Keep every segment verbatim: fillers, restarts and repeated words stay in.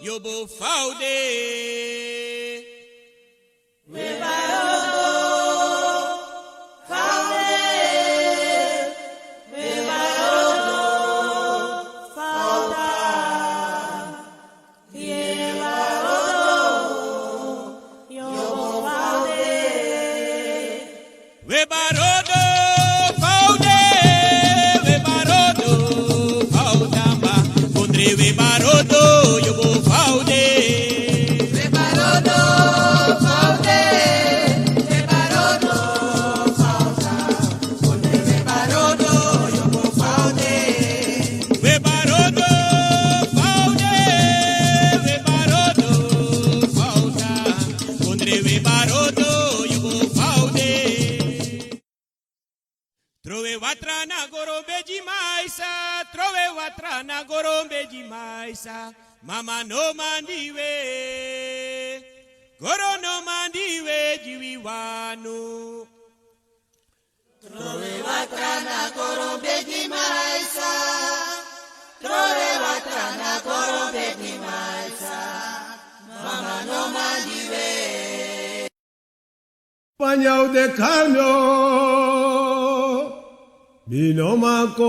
Yobo faude. We barodo faude, we barodo faudamba. Kondre we barodo, yobo faude. We barodo faude, we barodo fauda. Kondre we barodo, yobo faude. We barodo faude, we barodo fauda. Kondre we barodo, yobo faude. Trowe watra na goro bedi maisa, trowe watra na goro bedi maisa. Mama no mandi we, goro no mandi we, di wi wanu. Trowe watra na goro bedi maisa, trowe watra na goro bedi maisa. Mama no mandi we. Panya u de kari mi o, mi no man kon.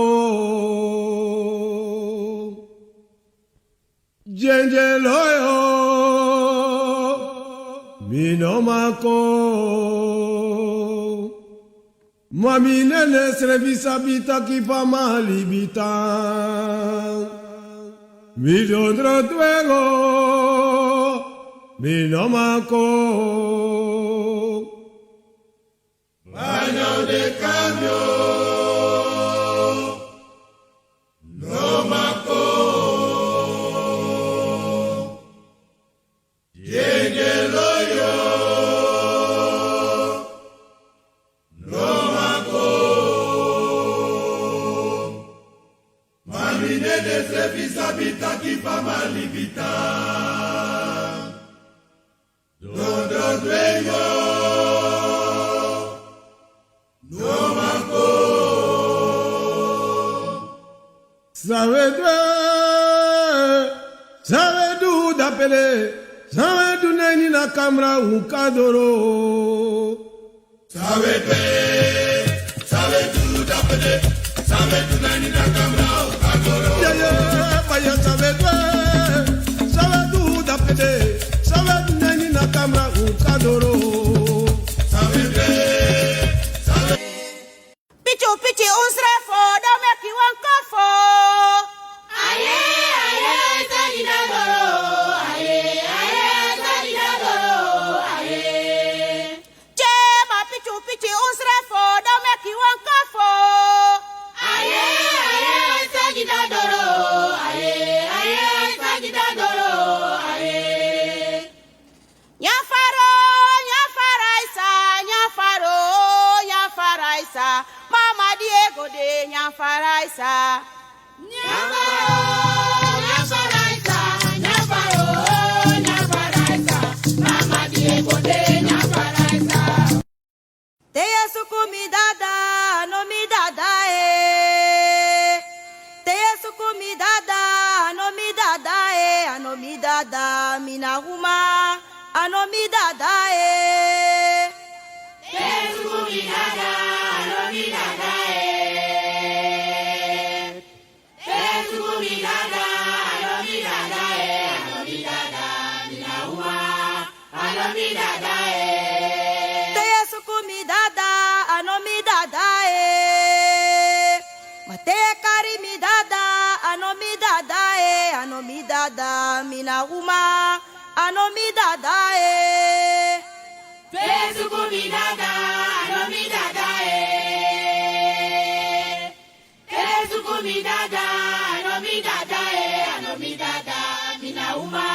Dyendyelo yo, mi no man kon. Ma mi nene srefi sabi taki fa mi a libi tan. Mi dondro dwengo, mi no man kon. Panya u de kari mi o, no man kon. Dyendyelo yo, no man kon. Ma mi nene srefi sabi taki fa mi a libi tan. Dondro dwengo, no man kon. San we du, san we du dape de, san we du na ini a kamra un kan doro. San we du, san we du dape de, san we du na ini a kamra un kan doro. Yeah, yeah, fire, san we du, san we du dape de, san we du na ini a kamra un kan doro. San we du, san we Piti piti un srefi o, dan meki wan kofo. Aye, aye, aye, sagi na doro. Aye, aye, aye, sagi na doro. Aye. Tye ma piti piti un srefi o, dan meki wan kofo. Aye, aye, aye, sagi na doro. Aye, aye, aye, sagi na doro. Aye. Nyan Faro, Nyan Faraisa, Nyan Faro, Nyan Faraisa. Mama di e go de, Nyan Faraisa. Nyan Faro, Nyan Faraisa, Nyan Faro, Nyan Faraisa. Mama di e go de, Nyan Faraisa. Te yu e suku mi dada, a no mi dada e. Te yu e suku mi dada, a no mi dada e, a no mi dada, mi na uma, a no mi dada e. Te yu e suku mi dada, a no mi dada e. Te yu e suku mi dada, a no mi dada e, a no mi dada, mi na uma, a no mi dada e. Te yu e suku mi dada, a no mi dada e. Ma te yu e kari mi dada, a no mi dada e, a no mi dada, mi na uma, a no mi dada e. Te yu e suku mi dada, a no mi dada e. Te yu e suku mi dada, a no mi dada e, a no mi dada, mi na uma,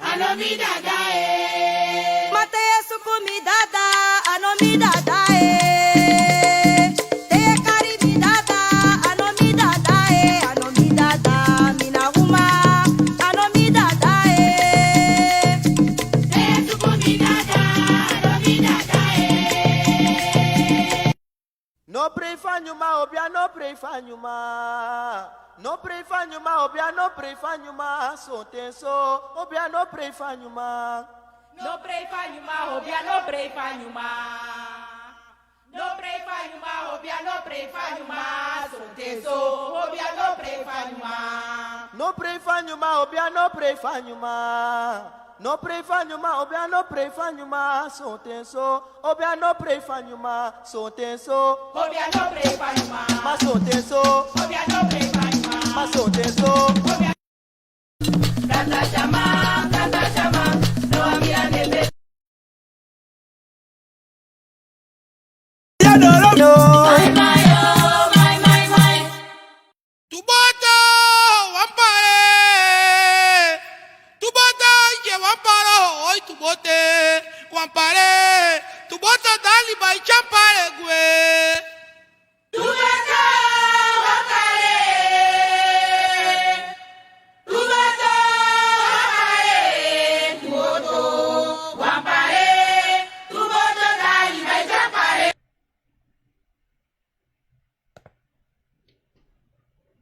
a no mi dada e. Ma te yu e suku mi dada, a no mi dada e. Te yu e kari mi dada, a no mi dada e, a no mi dada, mi na uma, a no mi dada e. Te yu e suku mi dada, a no mi dada e. No prei fa nyuma obi a no Prei fa nyuma. No prei fa nyuma, obia no prei fa nyuma. Sonten so, obia no prei fa nyuma. No prei fa nyuma, obia no prei fa nyuma. No prei fa nyuma, obia no prei fa nyuma. Sonten so, obia no prei fa nyuma. No prei fa nyuma, obia no prei fa nyuma. No prei fa nyuma, obia no prei fa nyuma. Sonten so, obia no prei fa nyuma. Sonten so, obia no prei fa nyuma. Ma sonten so, obia no prei fa nyuma. Ma sonten so, obia. Kata chama, kata chama, no amia nebe. Ya no lo no. Mai, mai, oh, mai, mai, mai. Tuboto, wampare. Tuboto, ye wamparo, oi tubote, wampare. Tuboto, dali bai champare gwe. Tuboto, wampare. Tuboto, wampare. Tuboto, wampare. Tuboto, dali bai champare.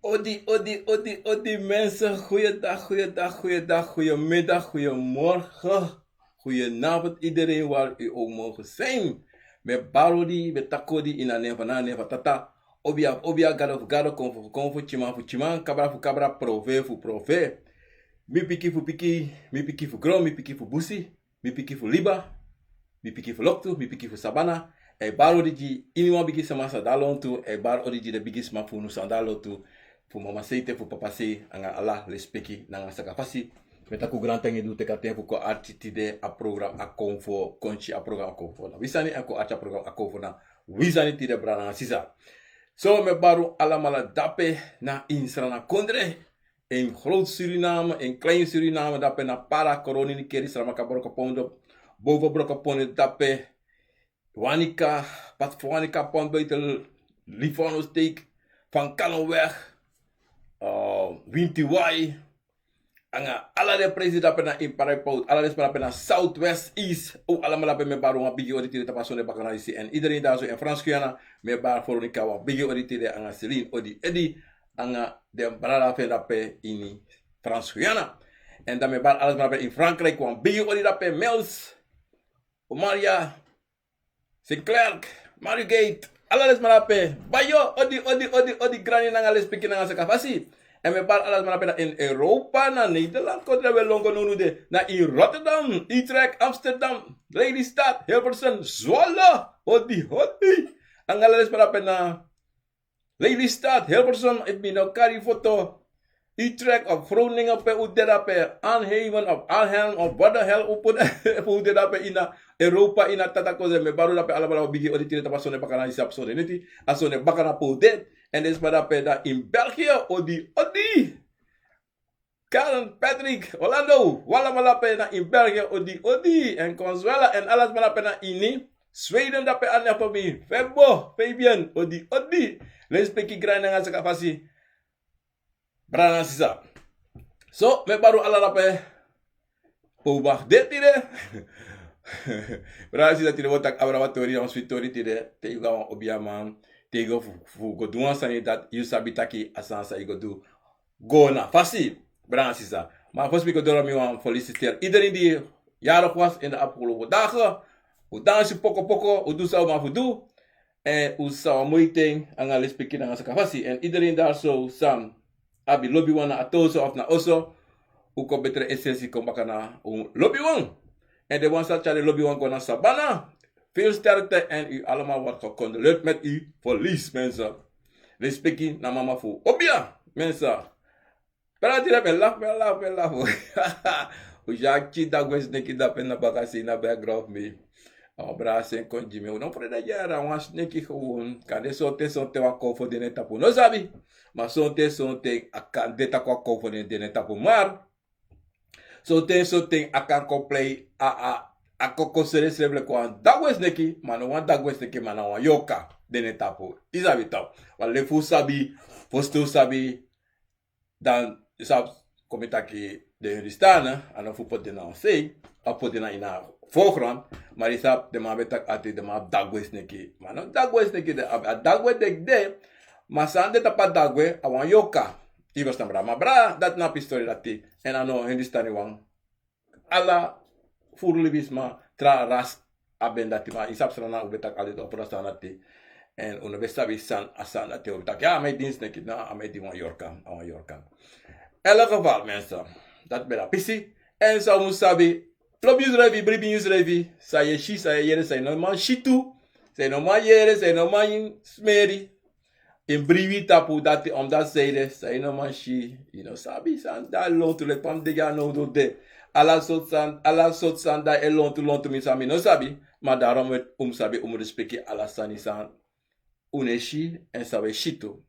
Odi, odi, odi, odi, mensen. Goeiedag, goeiedag, goeiedag, goeiemiddag, goeiemorgen, goedenavond, iedereen waar u ook mogen zijn. Mi e bari odi, mi e taki odi ini a nen fu Nana, nen fu Tata. Obia, obia, gado fu gado, konfo fu konfo, tyiman fu tyiman, kabra fu kabra, profeti fu profeti. Mi pikin fu pikin, mi pikin fu gron, mi pikin fu busi. Mi pikin fu liba, mi pikin fu loktu, mi pikin fu sabana. A e bari odi gi iniwan bigi sama san de na lontu, a e bari odi gi den bigi sma fu unu san de na lontu, fu mama sei te fu papa sei, anga ala lespeki nanga sakafasi. Mi e taki un grantangi di un teki a ten fu kon arki tide a program Akomfo Konchi, a program Akomfo na wi sani, a kon arki a program Akomfo na wi sani tide, brada nanga sisa. So mi e bari un alamala dape na ini Sranan kondre. Een groot Suriname, een klein Suriname, dape na Para, Koroni, Nickerie, Saramaka, Brokopondo, Boven Brokopondo, dape Wanica, Pat Wanica, Pontbuiten, Livornosteek, Van Kannenweg, eh, Wintiwai, anga ala den presi dape na ini Parapout, ala den sma dape na South, West, East, un alamala dape mi e bari un wan bigi odi tide tapu a sonde bakana disi. En iedereen daar zo in Frans-Guyana, mi e bari Veronica wan bigi odi tide, anga Celine, odi Eddie, anga den brada fu en dape ini Frans-Guyana. En dan mi e bari ala sma dape ini Frankrijk wan bigi odi dape, Mels, Omaria, Sinclair, Mariegate, ala den sma dape. Bayo, odi, odi, odi, odi, grani nanga lespeki nanga sakafasi. En mi e bari ala sma dape na ini Europa, na Nederland, kondre we lon go nownow de. Na ini Rotterdam, Utrecht, Amsterdam, Lelystad, Hilversum, Zwolle, odi, odi. Anga ala den sma dape na Lelystad, Hilversum, efu mi no kari foto, Utrecht of Groningen pe un de dape, Arnhem of Arnhem of wat de hel un poti, pe un de dape ini Europa, ini a tata kondre, mi e bari un dape alamala wan bigi odi tide tapu a sonde bakana disi, a sonde neti, a sonde bakana pe un de. En den sma dape na ini België, odi, odi. Karen, Patrick, Orlando, un alamala dape na ini België, odi, odi. En Consuela, en ala sma dape na ini Sweden dape, a nen fu mi, Febo, Fabian, odi, odi. Lespeki, grani nanga sakafasi, brada nanga sisa. So mi e bari un ala dape pe un ben de tide. Brada nanga sisa, tide mi o taki abra wan tori, wan switi tori tide, te yu go na wan obiaman, te yu go fu, fu go du wan sani dati yu sabi taki a sani san yu go du go na fasi, brada nanga sisa. Ma fosi mi go doro, mi wani feliciteer iedereen die jarig was in de afgelopen dagen. Un dansi poko poko, un du san un man fu du. En un sa wan moi ten anga lespeki nanga sakafasi. En iedereen daar zo san abi lobiwan na atoso of na oso, un kon betre esensi kon baka na un lobiwan. En den wan san tyari den lobiwan go na sabana, veel sterkte en u allemaal wordt gecondoleerd met uw verlies, mensen. Lespeki na mama fu obia, mensen. Brada tide, mi e lafu, mi e lafu, mi e lafu. Un si a kiti dagwe sneki dape na bakasei na background fu mi. A wan brada seni kon gi mi. Un no frede yere, a wan sneki gewoon. Kande sonten sonten wan konfo de na en tapu, un no sabi. Ma sonten sonten a kan de tak' wan konfo de na en tapu. Ma sonten sonten a kan kon prei, a, a, a kon kon srefsrefi leki wan dagwe sneki, ma no wan dagwe sneki, ma na wan yorka de na en tapu. Yu sabi toch. Wan leki fu un sabi, fosten un sabi, dan yu sabi, kon mi taki, den Hindustani, a no fu poti den na wan sei, a poti den na ini a voorgrond, ma yu sabi, den man ben taki altijd den man abi dagwe sneki. Ma no dagwe sneki den abi, a dagwe deki de, Ma san de tapu a dagwe a wan yorka. Yu ferstan, bra? Ma bra, dati na a pistori dati. Èn a no Hindustani wan. Ala furu libisma, tra ras, a ben dati, ma yu sabi san na un ben taki, a leti opra san dati. Èn un no ben sabi san a san dati, un ben taki, ya, a man e dini sneki. No, a man e dini wan yorka, a wan yorka. Elke geval, mensen, dati ben a pisi. Èn san un mus sabi, lobi yusrefi, bribi yusrefi. San yu e si, san yu e yere, san yu no man si tu, san yu no man yere, san yu no man smeri. Yu mus bribi yu tapu dati, omdat san yu no man si, yu no sabi san dati e lontu, leki fa mi de dya now, dati de. Ala sortu san, ala sortu san dati e lontu, lontu, mi san mi no sabi. Ma daarom un mus sabi, un mus respeki ala sani san un e si èn san un e si tu.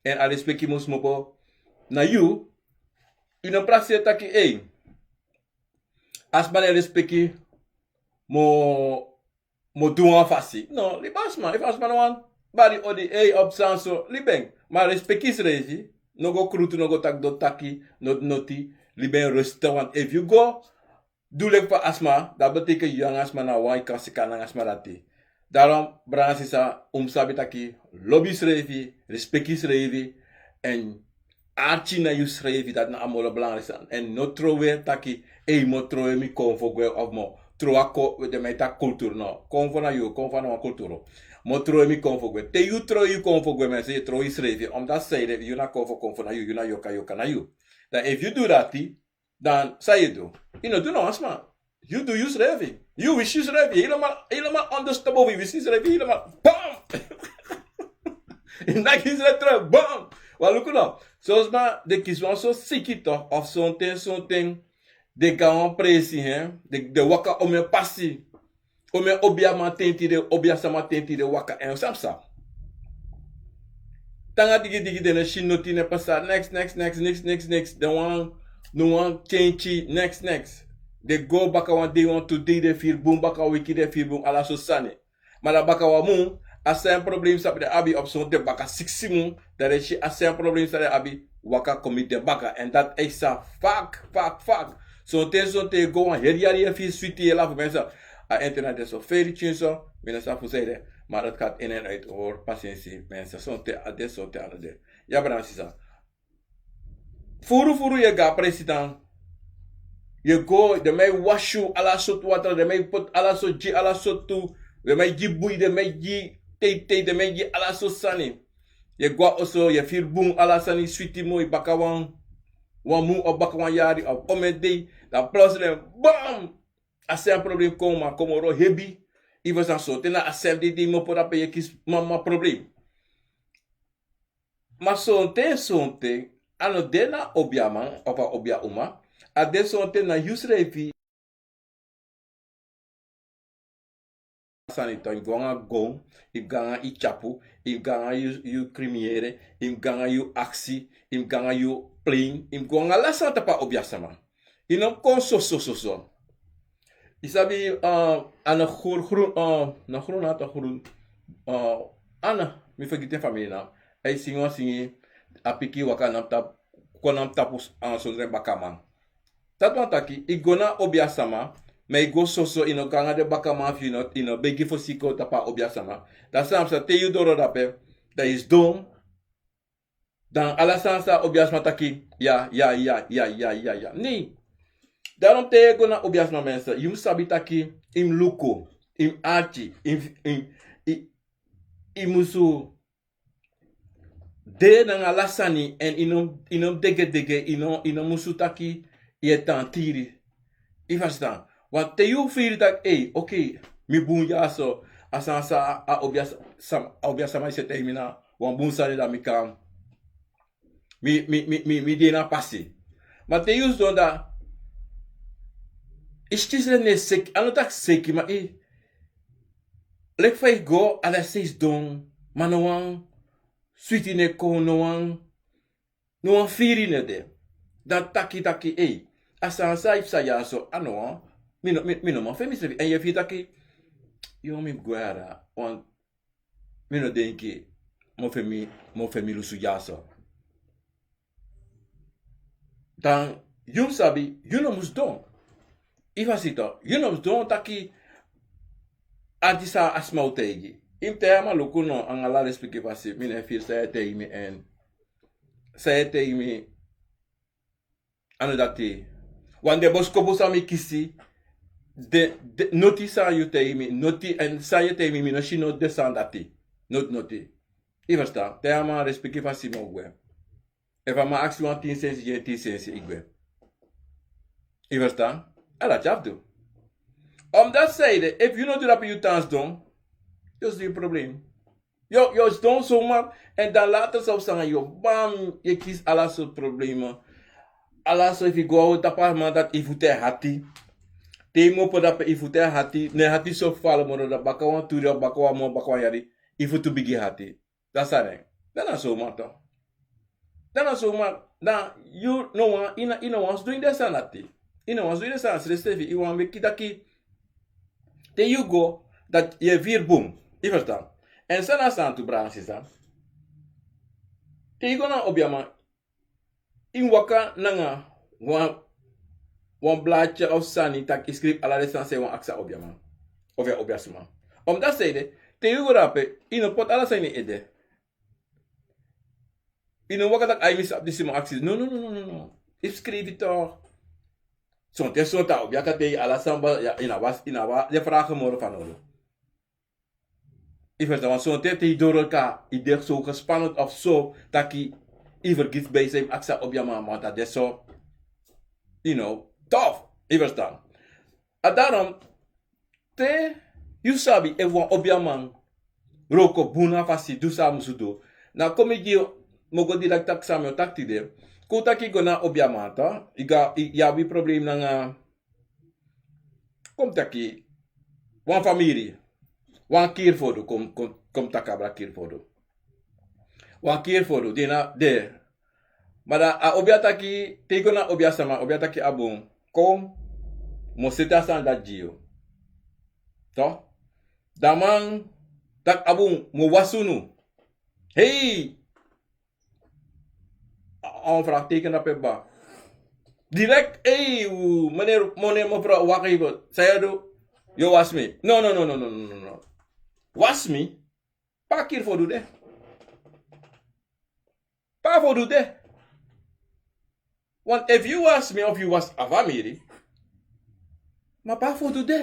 Èn a respeki mus kmopo na yu. Yu no prakseri taki, ei, a sma no e respeki, mi o, mi o du wan fasi. No, libi a sma. Efu a sma no wani bari odi, ei, opo san so, libi en. Ma respeki yusrefi. No go krutu, no go taki doti taki noti noti. Libi en rusten, want efu yu go du leki fa a sma, dati betekent yu nanga a sma na wan, yu kan sika nanga a sma dati. Daarom, brada nanga sisa, un mus sabi taki, lobi yusrefi, respeki yusrefi, èn arki na yusrefi, dati na a moro belangrijk sani. Èn no trowe taki, ei, mi o trowe mi konfo gwe, of mi o trowe a ko-, den man e taki kulturu, no. Konfo na yu, konfo na wan kulturu. Mi o trowe mi konfo gwe. Te yu trowe yu konfo gwe, mensen, yu e trowe yusrefi, omdat san ede, yu na konfo, konfo na yu, yu na yorka, yorka na yu. Dan efu yu du dati, dan san yu e du? Yu no du na wan sma. Yu du yusrefi. Yu wisi yusrefi. Helemaal, helemaal ondersteboven. Yu wisi yusrefi, helemaal. Bam! Yu naki yusrefi terug. Bam! Wan luku no. Son sma, den kisi wan sortu siki toch, of sonten, sonten. Den go na wan presi, hè. Den, den waka omeni pasi. Omeni obiaman tenti, den obiasama tenti, den waka èn san psa. Te nanga digidigi den no si noti no e pasa. Neks, neks, neks, neks, neks, neks. Den wani, no wani kenki, neks, neks. Den go baka wan dei, wantu dei, den firi bun, baka wiki den firi bun, ala sortu sani. Ma dan baka wan mun, a sem problem san den abi, ofu sonten baka sigisi mun, dan den si a sem problem san den abi, waka kon miti den baka. Èn dati e psa fak, fak, fak. Sonten, sonten yu e go wan heri yari, yu e firi switi, yu e lafu, mensen. A internet de so feri tyin so, mi no sabi fu san ede, ma dati kan in en uit, hori, pasensi, mensen. Sonten a de, sonten a no de. Ya, brada nanga sisa. Furu furu yu e go na presi dan. Yu e go, den man e wasi yu, ala sortu watra, den man e poti ala sortu gi, ala sortu, den man e gi bui, den man e gi teitei, den man e gi ala sortu sani. Yu e go na oso, yu e firi bun, ala sani switi, moi, baka wan, wan mun of baka wan yari of omeni dei, dan plotseling, bam! A sem problem kon, ma kon moro hebi. Yu ferstan, sonten na a sem dei di yu kmopo drape yu e kisi mama problem. Ma sonten, sonten, a no de na obiaman of a obiauma. A de sonten na yusrefi. Sani tan, yu mus go nanga gon, yu mus go nanga yu tyapu, yu mus go nanga yu, yu krimiere, yu mus go nanga yu aksi, yu mus go nanga yu plein, yu mus go nanga ala sani tapu a obiasama. Yu no mus kon soso, soso. Yu sabi, eh, a no grun, grun, eh, no grun, a no grun, eh, a no, mi fergiti en famiri nen. A e singi wan singi, a piki waka na mi tapu, kon na mi tapu, eh, sondro en bakaman. Dati wani taki, yu go na obiasama, ma yu go soso, yu no go nanga den bakaman fu yu, no, yu no begi fosi kon tapu a obiasama. Dan san psa, te yu doro drape, dan yu sidon, dan ala sani san obiasma taki, ya, ya, ya. Nei. Daarom te yu e go na obiasma, mensen, yu mus sabi taki, yu mus luku, yu mus arki, yu mus, yu mus, yu, yu musu de nanga ala sani, èn yu no, yu no mus degedege, yu no, yu no musu taki yu e tan tiri. Yu ferstan? Want te yu firi taki, ei, oké, mi bun dyaso, a sani san a obias-, san, a obiasama e seti mi na wan bun sani, dan mi kan, mi, mi, mi, mi, mi de na pasi. Ma te yu sidon dan, yu si srefi no e seki, a no taki seki, ma yu, leki fa yu go, ala sei sidon, ma no wan switi no e kon, no wan, no wan firi no de. Dan taki taki, ei, a sani san e psa dyaso, a no wan, mi no, mi, mi no man feni misrefi. Èn yu e firi taki, yo, mi mus gwe dya, want mi no denki mi o feni, mi o feni mi lusu dyaso. Dan yu mus sabi, yu no mus sidon. Yu ferstan, yu no mus sidon taki, arki san a sma o taigi. Yu mus taigi a man luku no, nanga ala respeki fasi, mi no e firi san yu e taigi mi, èn san yu e taigi mi a no dati. Wan den boskopu san mi kisi, den, den noti san yu taigi mi, noti, èn san yu taigi mi, mi no si noti den sani dati. Noti, noti. Yu ferstan? Taigi a man respeki fasi, mi o gwe. Efu a man aksi wan tin sensi, gi en tin sensi, yu gwe. Yu ferstan? A dati yu abi du. Omdati san ede, efu yu no du drape yu tan sidon, yu o sidon yu problem. Yu o, yu o sidon somar, èn dan later san o sanga yu o bam, yu e kisi ala sortu problema. Ala sortu, efu yu go tapu a man dati, yu futu e hati. Te yu mu opo drape, yu futu e hati, ne hati so fala moro, dan baka wan tu dei, baka wan mun, baka wan yari, yu futu bigin hati. Dan san na en? Dan na somar tok. Dan na somar, dan yu no wani, yu no, yu no wani sidon ini den sani dati. Yu no wani sidon ini den sani dati, srefi yu wani meki taki te yu go, dati yu e firi bun. Yu ferstan? Èn san na a sani tu, brada, sisa? Te yu go na obiaman, yu waka nanga wan, wan blaadje of sani taki yu skrifi ala den sani san yu wani aksi a obiaman. Of a obiasma. Omdati san ede, te yu go drape, yu no poti ala sani ini yu ede. Yu no waka taki ai, mi sabi disi, mi o aksi. No, no, no, no, no, no. Yu mus skrifi tok. Sonten, sonten a obia kan taigi yu ala sani, ma yu no wani, yu no wani den vragen moro fanowdu. Yu ferstan? Want sonten te yu doro kan, yu de so gespannen of so, taki yu fergiti bijna san yu mus aksi a obiaman, ma a no de so. Yu no, tof. Yu ferstan? A daarom, te yu sabi efu wan obiaman wroko bun na fasi, du san a musu du. Na kon mi gi yu, mi o go direkt taki san mi o taki tide. Kon taki yu go na obiaman, tok. Yu go, yu, yu abi problem nanga, kon taki, wan famiri. Wan Kirfodu, kon, kon, kon taki abra Kirfodu. Wan Kirfodu, di na de. Ma dan a obia taki, te yu go na obiasma, obia taki a bun. Kon, mi o seti a sani dati gi yu. Tok. Dan a man taki a bun, mi o wasi unu. Hei! A, a wan vraagteken drape, ba. Direkt, hei, u, meneer, meneer, mevrouw, wacht even. San yu o du? Yu o wasi mi? No, no, no. Wasi mi? Pe a Kirfodu de? Pe a Fodu de? Want efu yu wasi mi of yu wasi a famiri, ma pe a Fodu de?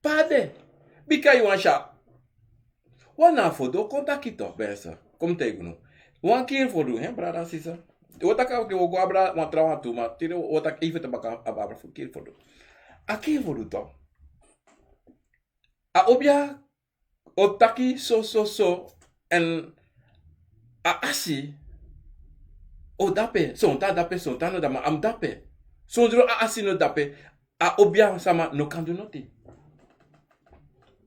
Pe a de? Bika yu wani si a, wan na a Fodu o kon taki tok, ben seri. Kon mi taigi unu. Wan Kirfodu, hè, brada, sisa. Wi o taki, oké, wi o go abra wan trawan tu, ma tide wi o taki even te baka abra fu Kirfodu. A Kirfodu tok. A obia o taki so, so, so, èn a asi o de ape, sonten a de ape, sonten a no de ape, ma a mus de ape. Sondro a asi no de ape, a obiasma no kan du noti.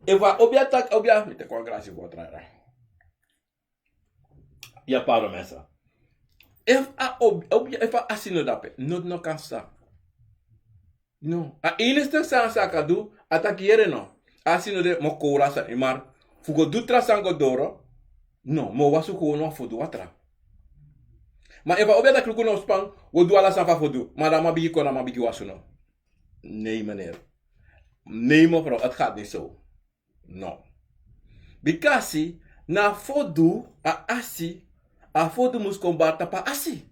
Efu a obia taki, obia, mi teki wan glasi water. Ya, pardon, mensen. Efu a ob-, ob-, efu a asi no de ape, noti no kan psa. No. A enigste san a sani kan du, a taki yere no. A asi no de, mi o kowru a sani, ma fu go du tra sani go doro. No, mi o wasi unu, wi o du watra. Ma efu a obia taki luku no span, wi o du ala sani fu a Fodu, ma dan a man bigin kon, a man bigin wasi unu. Nee, meneer. Nee, mevrouw, het gaat niet zo. No. Bikasi na a Fodu, a asi, a Fodu mus kon bari tapu a asi.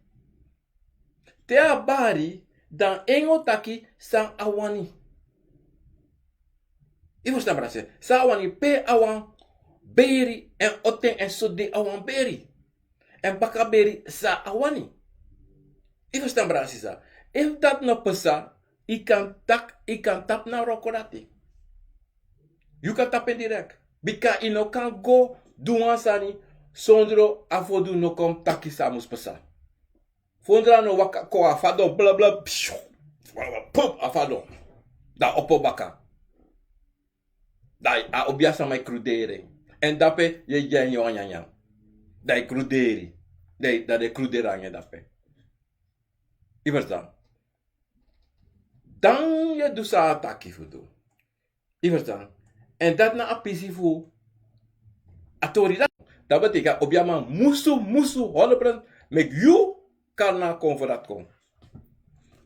Te a bari, dan en o taki san a wani. Yu ferstan, brada, san a wani, pe a wani beri, èn on ten, èn sonde a wani beri. Èn baka beri san a wani. Yu ferstan, brada, sisa? Efu dati no psa, yu kan tak-, yu kan tapu na a wroko dati. Yu kan tapu en direkt. Bika yu no kan go du wan sani sondro a Fodu no kon taki san a mus psa. Fondra no waka kon, a fadon, bla, bla, pshu. Pup, a fadon. Dan a opo baka. Dan a obiasma e kruderi en. Èn dape yu e gi en wan nyanyan. Dan yu kruderi. Dan, dan den kruderi nanga en dape. Yu ferstan? Dan yu e du san a taki fu du. Yu ferstan? Èn dati na a pisi fu a tori dati. Dati betekent a obiasma musu, musu honderd procent meki yu kari na a kon fu dati kon.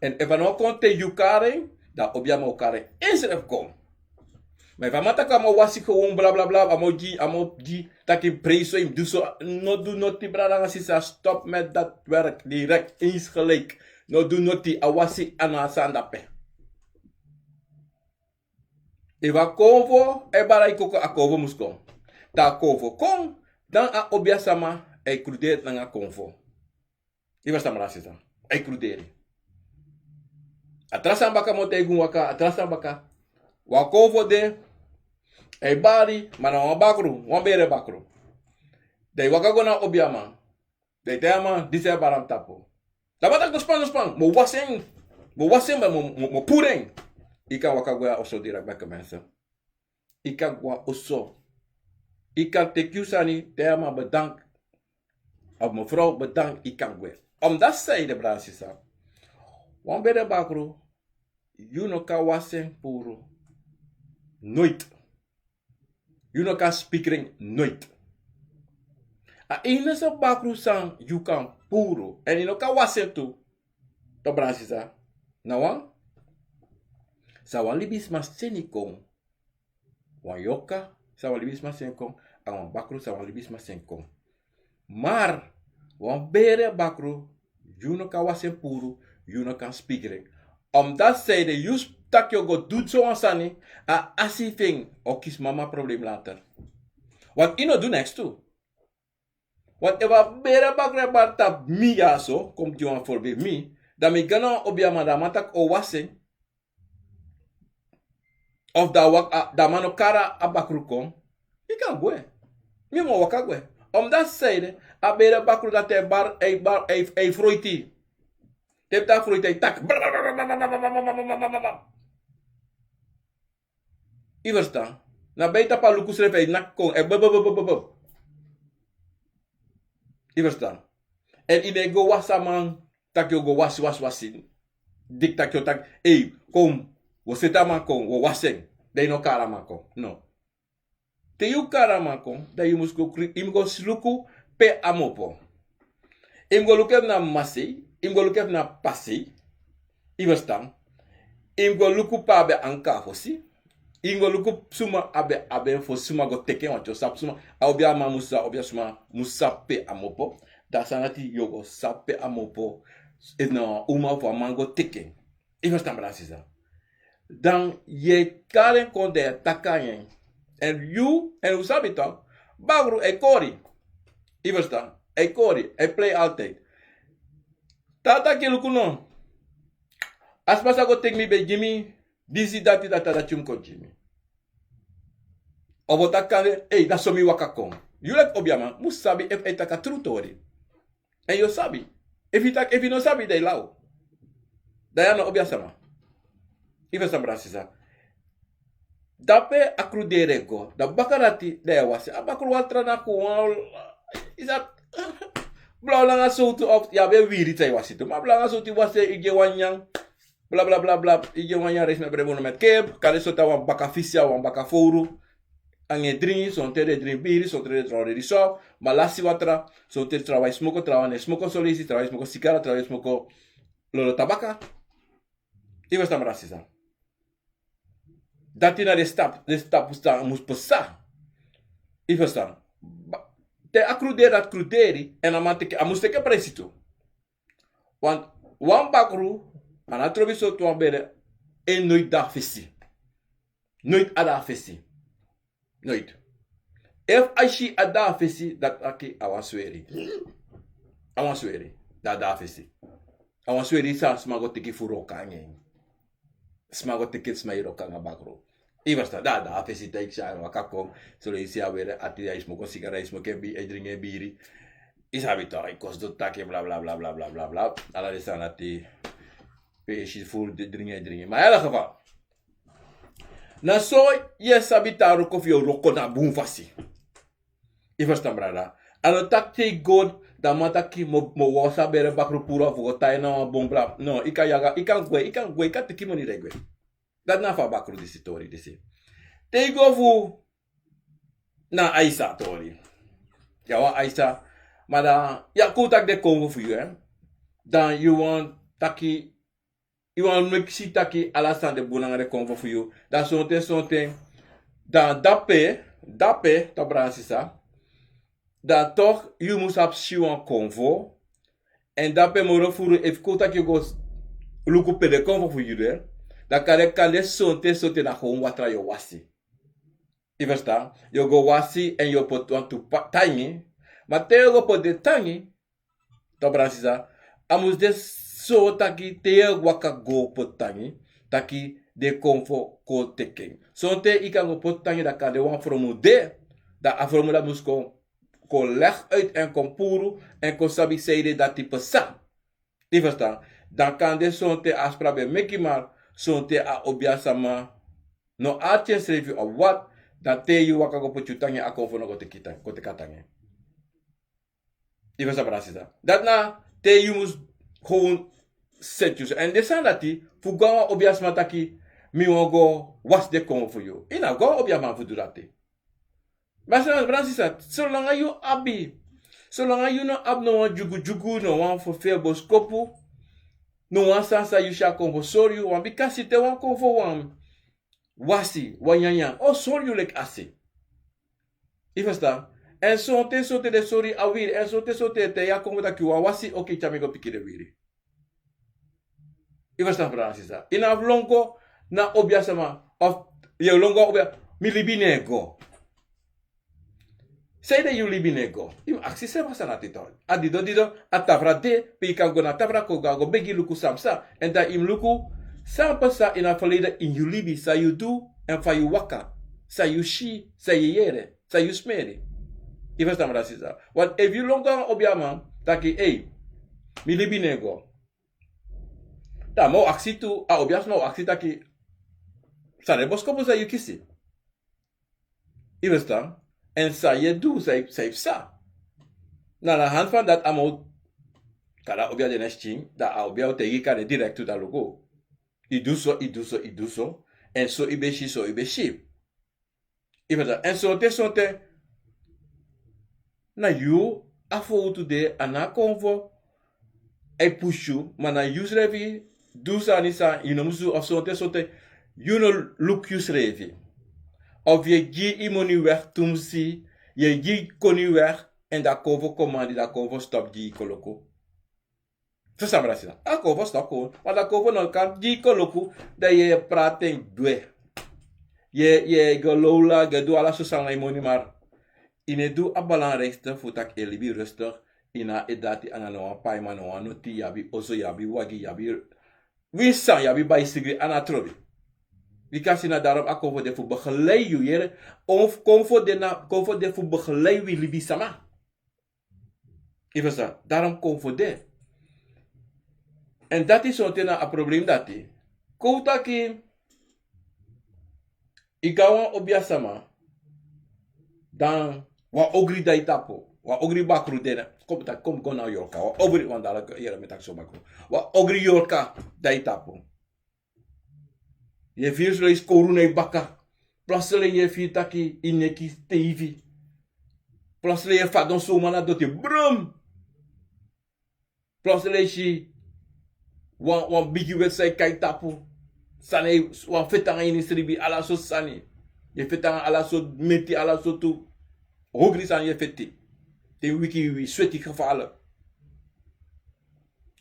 Èn efu a no kon te yu kari en, dan a obiasma o kari en ensrefi kon. Ma efu a man taki a man wasi gewoon blablabla, a man gi, a man gi taki prijs so, yu mus du so. No du noti, brada nanga sisa, stop met dat werk direct, eens gelijk. No du noti, a wasi a no a sani dape. Efu a konfo e bari a yu koko, a konfo mus kon. Te a konfo kon, dan a obiasma e kruderi nanga konfo. Yu ferstan, brada sisa? A e kruderi. A tra sani baka, mi o taigi un waka, a tra sani baka. Wan konfo de, a e bari, ma na wan bakru, wan bere bakru. Dan yu waka go na obiaman. Dan yu taigi a man disi a e bari na mi tapu. Dan a man taki: "No span, no span, mi o wasi en. Mi o wasi en, mi o, mi o, mi o puru en." Yu kan waka go na oso direct, beste mensen. Yu kan go na oso. Yu kan teki yu sani, taigi a man bedank. Of mevrouw bedank, yu kan gwe. Om dat zijde, brada sisa, wan bere bakru, yu no kan wasi en puru. Nooit. Yu no kan spikri en, nooit. A enige bakru san yu kan puru, èn yu no kan wasi en tu, toch, brada sisa, na wan san wan libisma seni kon. Wan yorka san wan libisma seni kon, a wan bakru san wan libisma seni kon. Maar wan bere bakru, yu no kan wasi en puru, yu no kan spikri en. Om dat zijde, yu taki yu o go du so wan sani, a asi fu en o kisi mama problem later. Want yu no du niks tu. Want efu a bere bakru e bari tapu mi ya so, kon gi wan voorbeeld, mi, dan mi go na wan obiaman, dan a man taki o wasi en. Of dan a wak-, a, dan a man no kari a bakru kon, yu kan gwe. Mi mu waka gwe. Om dat zijde, a bere bakru dati e bari, e bari, e, e froiti. Te a froiti, a e taki. Yu ferstan? Na bai tapu a luku srefi, a e naki kon, e bub, bub, bub, bub, bub. Yu ferstan? Èn yu no e go wasi a man, taki yu o go wasi, wasi, wasi. Diktator taki, ei, kon, wi o seti a man kon, wi o wasi en. Dan yu no kari a man kon. No. Te yu kari a man kon, dan yu mus go kri-, yu mus go luku pe a mu opo. Yu mus go luku efu na masei, yu mus go luku efu na pasei. Yu ferstan? Yu mus go luku pe a ben anka fosi. Yu mus go luku suma a ben, a ben fosi, suma go teki en, want yu o sabi suma. A obiaman mus sa-, obiasma mus sabi pe a mu opo. Dan a sani dati yu o go sabi pe a mu opo. Efu na wan uma fu a man go teki en. Yu ferstan, brada sisa? Dan yu e kari en kon, dan yu e taki nanga en. Èn yu, èn un sabi toch, bakru e kori. Yu ferstan? E kori, e plei altijd. Te a taki luku no. A sma san go teki mi ben gi mi disi, dati, dati, dati, yu mus kon gi mi. Of a taki nanga en, ei, na so mi waka kon. Yu leki obiaman mus sabi efu a e taki a tru tori. Èn yu o sabi. Efu yu taki, efu yu no sabi, dan yu law. Dan yu a no obiasma. Yu ferstan, brada sisa? Dape a kruderi e go. Dan baka dati, dan yu e wasi a bakru watra na kon wan. Yu sa blaw langa sowtu of yu abi e wiri san yu wasi tu. Ma blaw langa sowtu, yu wasi, yu gi en wan nyan. Bla, bla, bla, bla. Yu gi en wan nyan, rijst met brede bonen met kip. Kande sowtu, a wan baka fisi, a wan baka fowru. Nanga en dringi, sonten den e dringi biri, sonten den e dringi so. Ma lasi watra, sonten trawan e smoko, trawan no e smoko, son leisi trawan e smoko sigara, trawan e smoko lolo tabaka. Yu ferstan, brada sisa? Dati na den stap, den stap san mus pasa. Yu ferstan? Ba-, te a kruderi dati kruderi, èn a man teki, a mus teki presi tu. Want wan bakru, a no trobi sortu wan bere, e noiti de na fesi. Noiti a de na fesi. Noiti. Efu a si a de na fesi, dati taki a wan sweri. A wan sweri, dati a de na fesi. A wan sweri san sma go teki fu wroko nanga en. Sma go teki, sma e wroko nanga bakru. Yu ferstan? Dati a de na fesi, te yu si a waka kon, son leisi a weri ati, a e smoko sigara, a e smoko en bi-, a e dringi en biri. Yu sabi toch, a e kosi doti taki, bla, bla, bla. Ala den sani dati, pe yu si furu dringi, a e dringi. Ma in elk geval, na so yu e sabi taki a wroko fu yu o wroko na bun fasi. Yu ferstan, brada? A no taki te yu go, dan a man taki mi o, mi o wasi a bere bakru puru fu go tan na wan bon, bla. No, yu kan yaga, yu kan gwe, yu kan gwe, yu kan teki moni dan yu gwe. Dati na fu a bakru disi, tori disi. Te yu go fu na Aisa tori. Yu abi wan Aisa, ma dan yu kon taki den konfo fu yu, hè. Dan yu wani taki, yu wani meki si taki ala sani de bun nanga den konfo fu yu. Dan sonten, sonten, Dan dape, dape, tok' brada nanga sisa, dan tok' yu mus abi si wan konfo. Èn dape moro furu efu kon taki yu go luku pe den konfo fu yu de, dan kande, kande sonten, sonten na kon watra yu o wasi. Yu ferstan? Yu o go wasi èn yu o poti wantu tangi. Ma te yu o go poti den tangi, tok' brada nanga sisa, a mus de so taki te yu e waka go poti tangi, taki den konfo kon teki en. Sonten yu kan go poti tangi, dan kande wan fromu de, dan a fromu dati mus kon, kon leg uit èn kon puru èn kon sabi sanede dati pasa. Yu ferstan? Dan kande sonten a sprabu e meki, ma sonten a obiasama no arki ensrefi of wat, dan te yu waka go poti yu tangi, a konfo no go teki tan-, go teki a tangi. Yu ferstan, brada nanga sisa? Dati na te yu mus gewoon seti yu. Èn den sani dati, fu go na wan obiasma taki mi wani go wasi den konfo fu yu. Yu na go na obiasma fu du dati. Ma brada nanga sisa, solanga yu abi, solanga yu no abi no wan dyugudyugu, no wan ferferi boskopu, no wan sani san yu si a konfo sori yu, wan bika si te wan konfo wani wasi, wan nyanyan, o sori yu leki a se. Yu ferstan? Èn sonten, sonten den sori a wiri, èn sonten, sonten te yu a konfo taki yu wani wasi, oké, tyari mi go piki den wiri. Yu ferstan, brada nanga sisa? Yu no abi lon go na obiasma, of yu e lon go na obia, mi libi no e go. Sanede yu libi no e go? Yu mus aksi yusrefi a sani dati tok. A dido dido, a tafra de pe yu kan go na tafra kon go, go begi luku san psa. Èn dan yu mus luku san pasa ini a ferleiden ini yu libi, san yu du, èn fa yu waka, san yu si, san yu yere, san yu smeri. Yu ferstan, brada nanga sisa? Want efu yu lon go na obiasma taki, ei, mi libi no e go, dan a man o aksi tu, a obiasma o aksi taki, san den boskopu san yu kisi. Yu ferstan? Èn san yu e du, san yu, san yu psa. Na a hand fan dati a man o kari a obia de na skin, dan a obia o taigi yu kande direct tu, dan luku. Yu du so, yu du so, yu du so. Èn so yu ben si, so yu ben si. Yu ferstan? Èn sonten, sonten na yu a fowtu de, a no a konfo e pusu yu, ma na yusrefi du sani san yu no musu du, of sonten, sonten yu no luku yusrefi. Of yu e gi yu moni weg tumsi, yu e gi koni weg, èn dan konfo komandi, dan konfo stop gi yu koloku. Fu san, brada nanga sisa? A konfo stop kon. Want a konfo no kan gi yu koloku, dan yu e prati en gwe. Yu e, yu e go lowla, yu e du ala sortu sani na yu moni, ma yu no e du a belangrijkste fu taki yu e libi rustig. Yu no abi dati, a no wan paiman, no wan noti, yu abi oso, yu abi wagi, yu abi winsi san, yu abi baisigri, a no trobi. Bika si na daarom a konfo de fu begeleid yu, yere. Of konfo de na, konfo de fu begeleid wi libisama. Yu ferstan? Daarom konfo de. Èn dati sonten na a problem dati. Kon taki yu go na wan obiasma, dan wan ogri de na yu tapu. Wan ogri bakru de na, kon taki, kon go na yorka. Wan ogri, wan dala yere mi taki so bakru. Wan ogri yorka de na yu tapu. Yu e firi solanga yu skowru na yu baka. Plotseling yu e firi taki yu neki steifi. Plotseling yu e fadon suma na doti, brum. Plotseling yu si wan, wan bigi weti sani e kon na yu tapu. Sani, wan feti nanga ini sribi, ala sortu sani. Yu e feti nanga ala sortu meti, ala sortu ogri sani yu e feti. Te yu wiki, yu sweti gevaarlijk.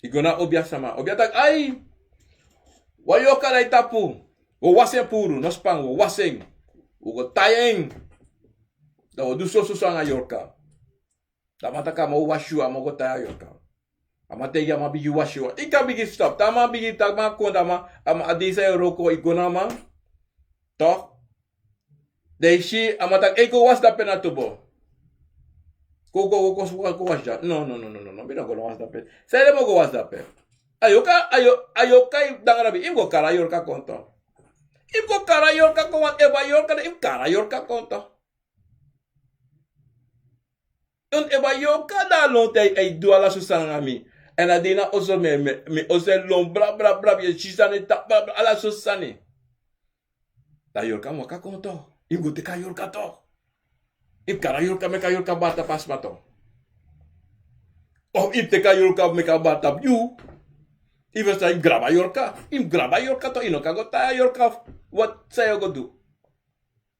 Yu go na obiasma. Obia taki, ai, wan yorka de na yu tapu. Wi o wasi en puru, no span, wi o wasi en. Wi go tai en. Dan wi o du soso so nanga yorka. Dan a man taki a man o wasi yu, a man go tai a yorka. A man taigi yu, a man bigin wasi yu. Yu kan bigin stop. Te a man bigin taki, man kon, dan a man, a man, a dei san yu e wroko, yu go na a man. Toch? Dan yu si a man taki, ei, go wasi dape na tobo. Go, go, go, go, go wasi dape. No, no, no, no, no, no. Mi no go no wasi dape. Sanede mi o go wasi dape? A yorka, a yo-, a yorka e danga na mi, yu mus go kari a yorka kon toch. Yu mus go kari a yorka kon, want efu a yorka de, yu mus kari a yorka kon toch. Èn efu a yorka de na lontu, a e du ala sortu sani nanga mi. Èn a de na oso, mi, mi, mi oso e lon bra, bra, bra, yu e si sani e tan bra, bra, ala sortu sani. Dan a yorka mus waka kon toch. Yu mus go teki a yorka toch. Yu mus kari a yorka, meki a yorka bari tapu a sma toch. Of yu mus teki a yorka, meki a bari tapu yu. Yu ferstan, yu mus grabu a yorka. Yu mus grabu a yorka toch. Yu no kan go tai a yorka. Wat san yu o go du?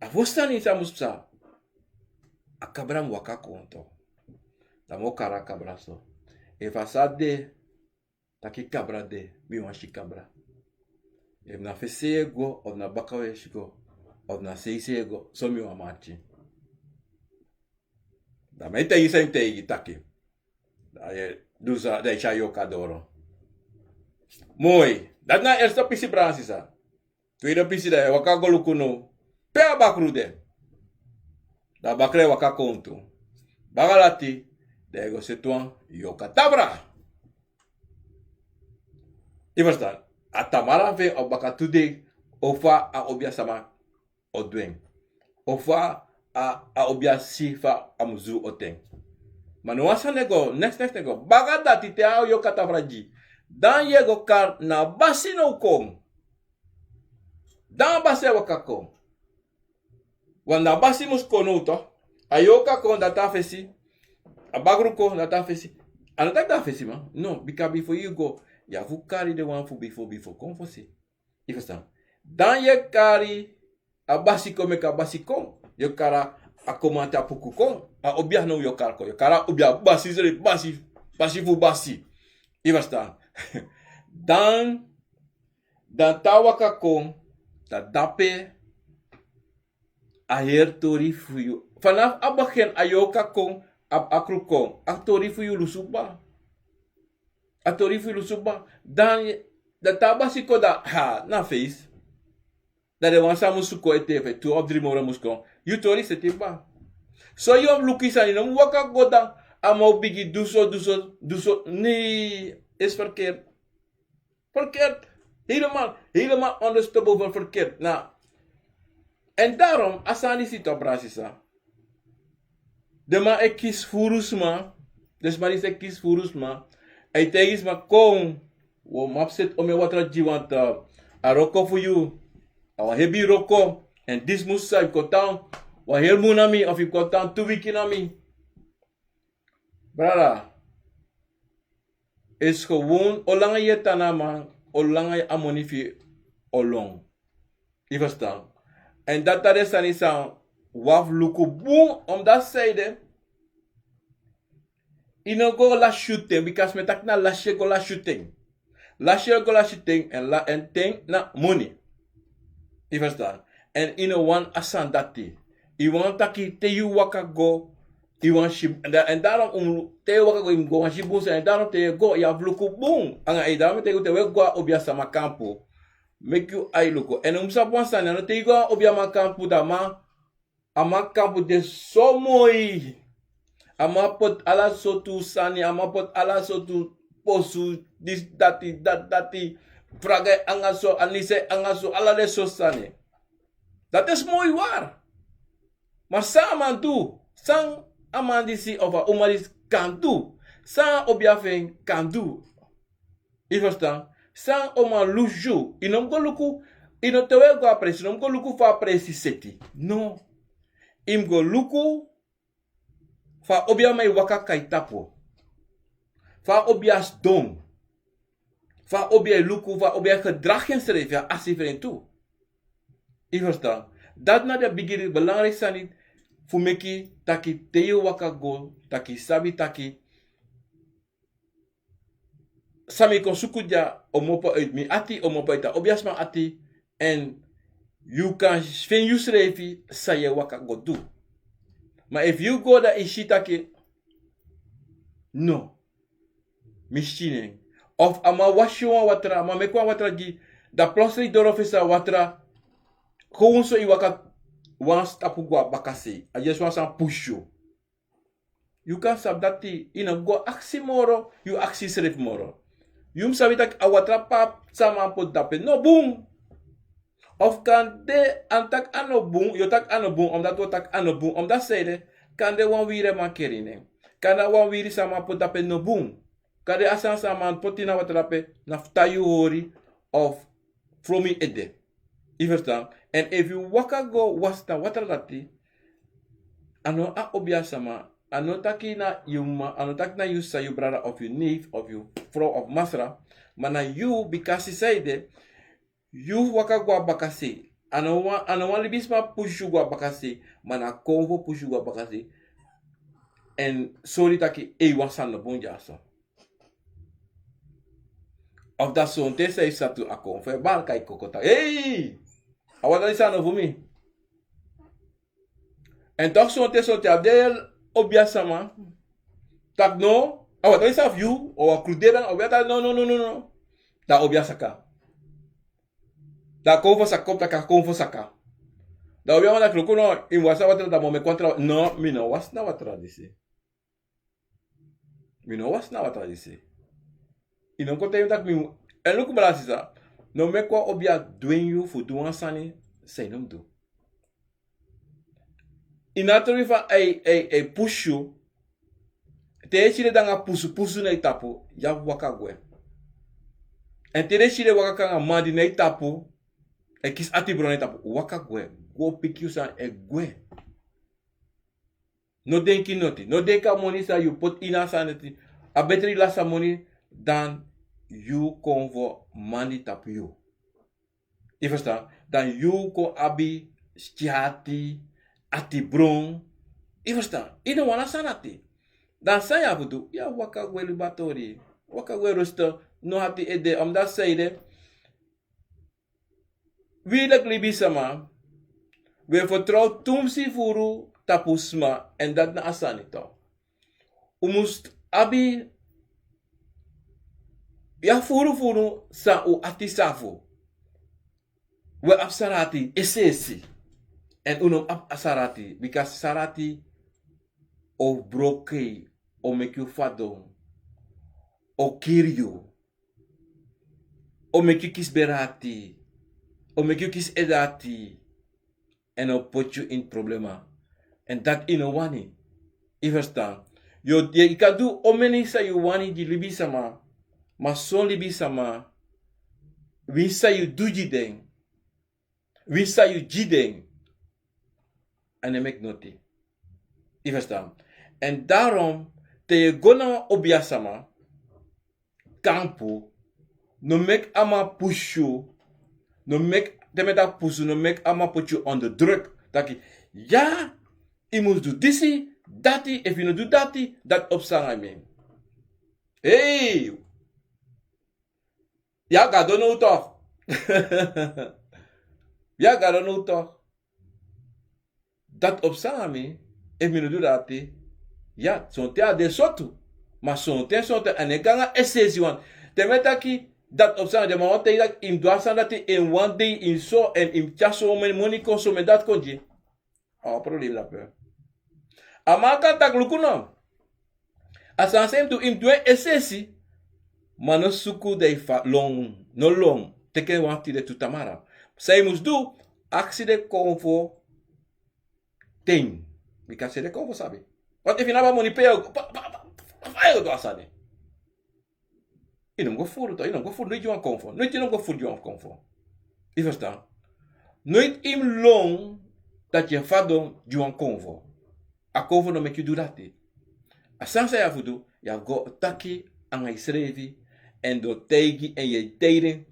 A fosi sani san a mus psa, a kabra mus waka kon tu. Dan mi o kari a kabra so. Efu a sa de, taki kabra de, mi wani si kabra. Efu na fesi sei yu e go, of na baka yu e si go, of na sei sei yu e go, so mi wani mati. Dan mi e taigi san yu taigi taki. Dan yu e du san, dan yu e si a yoka doro. Moi. Dati na a erste pisi, brada sisa. Tweede pisi, dan yu e waka go luku now pe a bakru de. Dan a bakru e waka kon tu. Baka dati, dan yu e go seti wan yoka tabra. Yu e ferstan? A tamara fu en o baka tu dei, ofu a obiasma o du en, ofu a, a obiasi fa a mus du o ten. Ma no wan sani e go, neks, neks, neks e go. Baka dati te a yoka tabra gi, dan yu e go kari na a basi now kon. Dan a basi e waka kon. Want na a basi mus kon now tu. A yoka kon, dati na a fesi. A bakru kon, dati na a fesi. A no taki dati na a fesi, ma no, bika bifo yu go, yu abi fu kari den wan fu bifo, bifo kon fosi. Yu e ferstan? Dan yu e kari a basi kon, meki a basi kon. Yu e kari a komanti a puku kon. A obia now yu o kari kon. Yu o kari a obia basi srefi, basi, basi fu basi. Yu e ferstan? Dan, dan te a waka kon, dan dape a heri tori fu yu. Fanafu a begin, a yoka kon, a, a bakru kon, a tori fu yu lusu kba. A tori fu yu lusu kba. Dan, dan te a basi kon, dan, ha, na feisi. Dan den wan san mus kon ete, efu tu of dri moro mus kon, yu tori seti kba. So yu o luku yu sani, yu no mus waka go dan a man o bigin du so, du so, du so. Nee, is verkeerd. Verkeerd. Helemaal, helemaal ondersteboven verkeerd. Na, en daarom, a sani disi tu, brada sisa. Den man e kisi furu sma. Den sma disi e kisi furu sma. A e taigi sma kon, wi o man fu seti omeni watra gi yu, want a wroko fu yu a wan hebi wroko. Èn disi mus san yu kon tan wan heri mun na mi of yu kon tan tu wiki na mi. Brada, is gewoon olanga yu e tan na a man, olanga a moni fu yu o lon. Yu ferstan? Èn dati na den sani san wi abi fu luku bun. Omdati san ede, yu no go lasi yu ten, bika sma e taki na lasi yu e go lasi yu ten. Lasi yu e go lasi yu ten, èn ten na moni. Yu ferstan? Èn yu no wani a sani dati. Yu wani taki te yu waka go, yu wani si. Èn darom un te yu waka go yu mus go wani si bun sani. Èn darom te yu e go yu abi fu luku bun anga yu. Darom mi taigi un te wi e go a obiasama kampu, meki yu ai luku. Èn un mus sabi wan sani, a no te yu go a obiaman kampu dan a man, a man kampu de so moi. A man poti ala sortu sani, a man poti ala sortu posu, disi, dati, dati, dati. Fraga e anga so, anise e anga so, ala den sortu sani. Dati is moi wari. Ma san a man du? San a man disi of a uma disi kan du? San a obia fu en kan du? Yu ferstan? San o man lusu yu, yu no mus go luku. Yu no te wi e go a presi, yu no mus go luku fa a presi seti. No. Yu mus go luku fa a obiaman e waka kon na yu tapu. Fa a obia sidon. Fa a obia e luku, fa a obia e gedragi ensrefi, a asi fu en tu. Yu ferstan? Dati na den bigi belangriki sani fu meki taki te yu waka go, taki yu sabi taki san mi kon suku dya o mopo uit mi ati, o mopo uit a obiasma ati. Èn yu kan feni yusrefi san yu e waka go du. Ma efu yu go dan yu si taki no, mi si nen. Of a man wasi wan watra, a man meki wan watra gi, dan plotseling doro fesi a watra. Kon so yu waka wan stapu go na bakasei, a just wan sani pusu yu. Yu kan sabi dati, yu no go aksi moro, yu aksi yusrefi moro. Yu mus sabi taki a watra pe a sama poti dape no bun. Of kande a no taki a no bun, yu o taki a no bun, omdati wi o taki a no bun, omdati san ede, kande wan wiri e mankeri nen. Kande a wan wiri sama poti dape no bun. Kande a sani san a man poti na watra dape na fu tan yu hori of fromi ede. Yu ferstan? Èn efu yu waka go wasi na watra dati, a no a obiasama, a no taki na yu mama, a no taki na yu sisa, yu brada of yu neef of yu frow of masra. Ma na yu, bika san ede, yu waka go na bakasei. A no wan, a no wan libisma pusu yu go na bakasei, ma na a konfo pusu yu go na bakasei. Èn sori taki ei, wan sani no bun dyaso. Of dan sonten san yu sa tu a konfo e bari kai koko taki ei, a watra disi a no fu mi. Èn tok sonten sonten a de obiasama taki no, a watra disi a fu yu, o a kruderan obiasama taki no, no, no, no, no. Dan a obiasaka. Dan a konfo saka, kon taki a konfo saka. Dan obiaman taki luku no, yu mus wasi na watra dan mi o meki wan tra, no, mi no wasi na watra disi. Mi no wasi na watra disi. Yu no mus kon taigi mi taki mi mus. Èn luku brada sisa, no meki wan obia dwengi yu fu du wan sani san yu no mus du. Yu no abi toli fa a e, a e, a e pusu yu. Te yu e si den nanga pusu pusu na yu tapu, yu abi waka gwe. Èn te den e si den waka kon nanga mandi na yu tapu, e kisi atibron na yu tapu, waka gwe. Go piki yu sani e gwe. No denki noti. No denki a moni san yu poti ini a sani dati. A betre yu lasi a moni dan yu kon fu mandi tapu yu. Yu ferstan? Dan yu kon abi skin ati, atibron. Yu ferstan? Yu no wani a sani dati. Dan san yu abi fu du? Yu abi waka gwe libi a tori. Waka gwe rustu. No ati ede, omdati san ede, wi leki libisma, wi e fertrow tumsi furu tapu sma, èn dati na a sani tu. Un mus abi ya furu furu san un ati safu. Wi abi sarati es'esi. Èn un no mus abi a sarati, bika sarati o broko yu, o meki yu fadon, o kiri yu, o meki yu kisi bere ati, o meki yu kisi ede ati, èn o poti yu ini problema. Èn dati yu no wani. Yu ferstan? Yu, yu kan du omeni san yu wani gi libisma. Ma son libisama, winsi san yu du gi den, winsi san yu gi den, a no e meki noti. Yu ferstan? Èn darom, te yu e go na wan obiasama kampu, no meki a man pusu yu. No meki, te mi e taki pusu, no meki a man poti yu onder druk. Taki, ya, yu mus du disi, dati, efu yu no du dati, dati o psa nanga mi. Hei! Ya, Gado now toch. Ya, Gado now toch. Dati o psa nanga mi, efu mi no du dati. Ya, sonten a de so tu. Ma sonten, sonten a no e go nanga es'esi wan. Te mi e taki, dati o psa nanga den man wan taigi taki yu mus du a sani dati ini wan dei, ini so, èn yu mus tyari so meni moni kon, so meni dati kon gi. A wan problem drape. A man kan taki luku no. A sani san yu mus du, yu mus du en es'esi. Ma no suku dan yu fa lon, no lon. Teki en wan tide tu tamara. San yu mus du, aksi den konfo ten. Bika den konfo sabi. Want efu yu no abi a moni pe yu o go, pa, pa, pa, fa yu o go du a sani? Yu no mus go furu toch, yu no mus go furu, noiti yu no mus go furu gi wan konfo. Noiti yu no mus go furu gi wan konfo. Yu ferstan? Noiti yu mus lon dati yu e fadon gi wan konfo. A konfo no meki yu du dati. A sani san yu abi fu du, yu abi go taki nanga yusrefi, èn den o taigi, èn yu e taigi den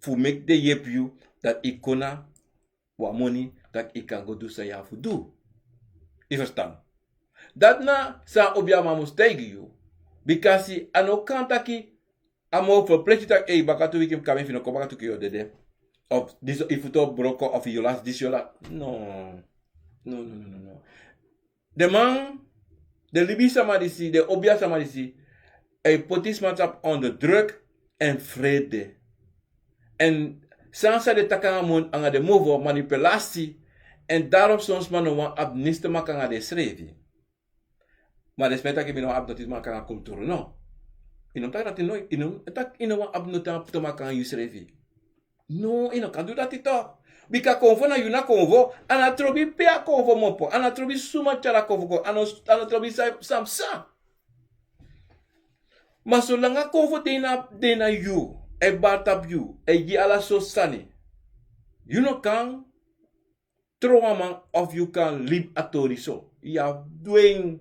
fu meki den yepi yu, dati yu kon na wan moni, dati yu kan go du san yu abi fu du. Yu ferstan? Dati na san a obiaman mus taigi yu. Bikasi a no kan taki a mus ferpleti taki, ei, baka tu wiki mi kon, efu yu no kon baka tu wiki yu o dede. Of disi, yu futu o broko, of yu lasi disi, yu lasi. No. No, no, no, no, no. Den man, den libisama disi, den obiasama disi, a e poti sma tapu onder druk èn frede. Èn san san den taki nanga mon, nanga den movo, manipulasi. Èn darom son sma no wani abi niks te meki nanga densrefi. Ma den sma e taki mi no wani abi noti te meki nanga kulturu, no. Yu no mus taki dati, no, yu no mus taki yu no wani abi noti te meki nanga yusrefi. No, yu no kan du dati toch. Bika konfo na yu na konfo, a no trobi pe a konfo mus opo, a no trobi suma tyari a konfo kon, a no, a no trobi san, san psa. Ma solanga konfo de na, de na yu, a e bari tapu yu, a e gi ala sortu sani, yu no kan trowe a man of yu kan libi a tori so. Yu abi du en.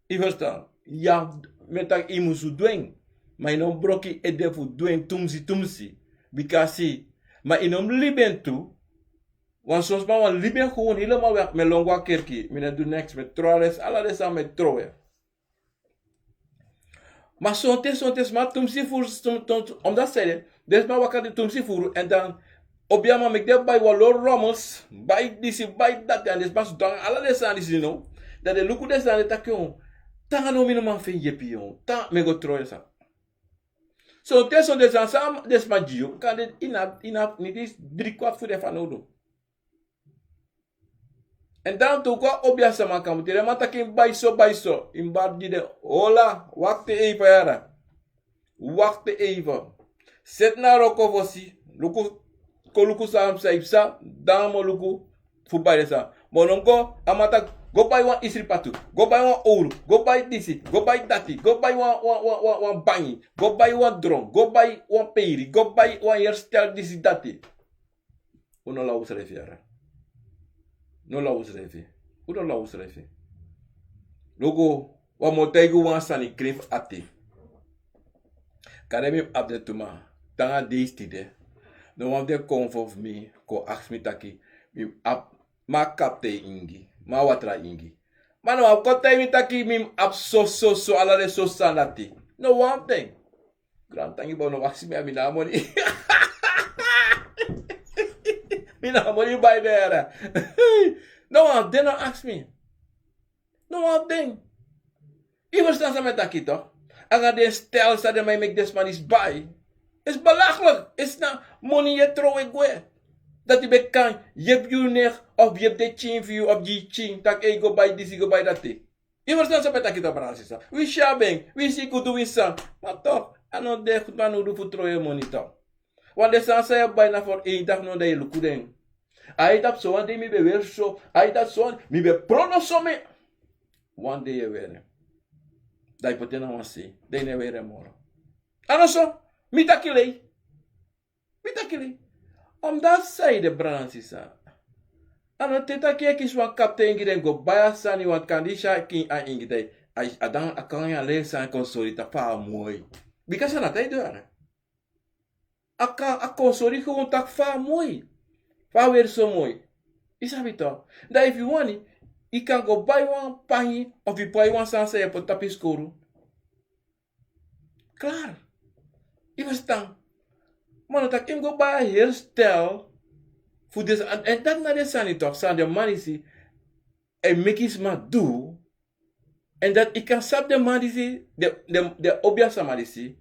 Yu ferstan? Yu abi, mi e taki yu musu du en. Ma yu no mus broko yu ede fu du en tumsi tumsi. Bikasi, ma yu no mus libi en tu. Wan son sma wani libi en gewoon helemaal weg. Mi e lon go a kerki, mi no e du niks, mi e trowe ala den sani, ala den sani mi e trowe. Ma sonten, sonten sma tumsi furu, tum, tum, tum, omdat zij, den sma waka tumsi furu, èn dan obiaman meki den bai wan lon rommels, bai disi, bai dati, èn den sma sidon nanga ala den sani disi, no. Dan den luku den sani, den taki, o, te nanga now mi no man feni yepi, o, te mi e go trowe san. Sonten, sonten san, san den sma gi yu, kande yu no abi, yu no abi, niti dri kwart fu den fanowdu. Èn dan tu kon a obiasama kampu, te den man taki yu mus bai so, bai so, yu mus bari gi den. Ola, wakti even yara. Wakti even. Seti na wroko fosi, luku, kon luku san a psa, san yu psa, dan mi o luku fu bai den sani. Ma yu no mus go, a man taki, go bai wan isri patu, go bai wan owru, go bai disi, go bai dati, go bai wan, wan, wan, wan, wan bangi, go bai wan dron, go bai wan peiri, go bai wan herstel disi dati. Un no law unsrefi yara. No law unsrefi. Un no law unsrefi. Luku, wan mi o taigi un wan sani krin fu ati. Kande mi mus abi den tu man, te nanga deisi tide, no wan fu den konfo fu mi kon aksi mi taki, mi mus abi, mi a kapten ingi, mi a watra ingi. Ma no wan fu kon taigi mi taki, mi mus abi so, so, so, ala den so sani dati. No wan fu den. Grantangi, bro, no wan aksi mi, a mi no abi moni. Mi no abi moni bai den yara. No wan fu den no aksi mi. No wan fu den. Yu ferstan san mi e taki toch? Nanga den stel san den man e meki den sma disi bai. Is belachelijk. Is na moni yu e trowe gwe. Dati ben kan yepi yu nen, of yepi den pikin fu yu, of gi yu pikin, taki, ei, go bai disi, go bai dati. Yu ferstan san mi e taki toch, brada, sisa? Wi si a ben, wi si gudu, wi san. Ma toch, a no de fanowdu fu trowe moni toch. Want den sani san yu e bai na fu wan dei, dan yu e luku den. A e tapu so wan dei mi ben weri so, a e tapu so wan, mi ben prononso mi. Wan dei yu e weri en. Dan yu poti en na wan sei, dan yu no e weri en moro. A no so, mi taki lei. Mi taki lei. Omdat san ede, brada nanga sisa. A no te taki yu e kisi wan kapten gi den go bai a sani, want kandisi a kin a ingi dei. A, a dan a kon nanga leri sani kon sori taki fa a moi. Bika san na a tai du. A kan, a kon sori gewoon taki fa a moi. Fa a weri so moi. Yu sabi toch. Dan efu yu wani, yu kan go bai wan pangi of yu pai wan sani san yu e poti tapu yu skowru. Klaar. Yu ferstan. Ma no taki yu mus go bai a heri stel fu disi, èn, èn dati na den sani toch san den man disi e meki sma du. Èn dati yu kan sabi den man disi, den, den, den obiasma disi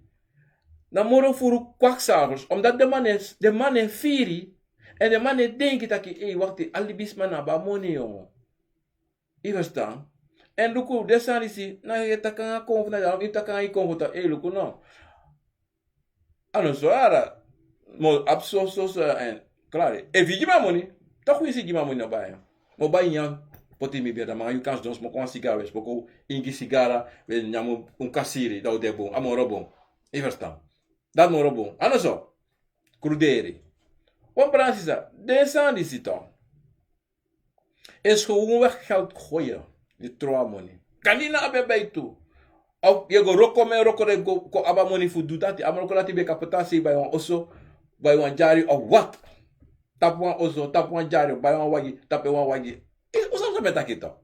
na moro furu kwakzalvers, omdat den man e, den man e firi, èn den man e denki taki, ei, wakti, a libisma no abi a moni, yongu. Yu ferstan? Èn luku, den sani disi, na yu e taki nanga konfo, na yu e taki nanga yu konfo taki, ei, luku no. A no so, a dati. Mi o abi so, so, so, èn klaar. Efu yu gi mi a moni, toch winsi yu gi mi a moni, no bai. Mi o bai nyan poti mi bere, dan mi nanga yu kan sidon smoko wan sigara, we smoko ingi sigara, we nyan un kasiri, dan un de bun, a moro bun. Yu ferstan? Dati moro bun. A no so. Kruderi. Wan, brada nanga sisa, den sani disi toch. Is gewoon weg geld gooien. Yu tron a moni. Kan yu no abi en bij tu. Of yu e go wroko, mi e wroko, dan yu go kon abi a moni fu du dati. A moni kon dati ben kan poti a sei, bai wan oso, bai wan dyari of wat. Tapu wan oso, tapu wan dyari, bai wan wagi, tapu wan wagi. Yu sabi san mi e taki toch.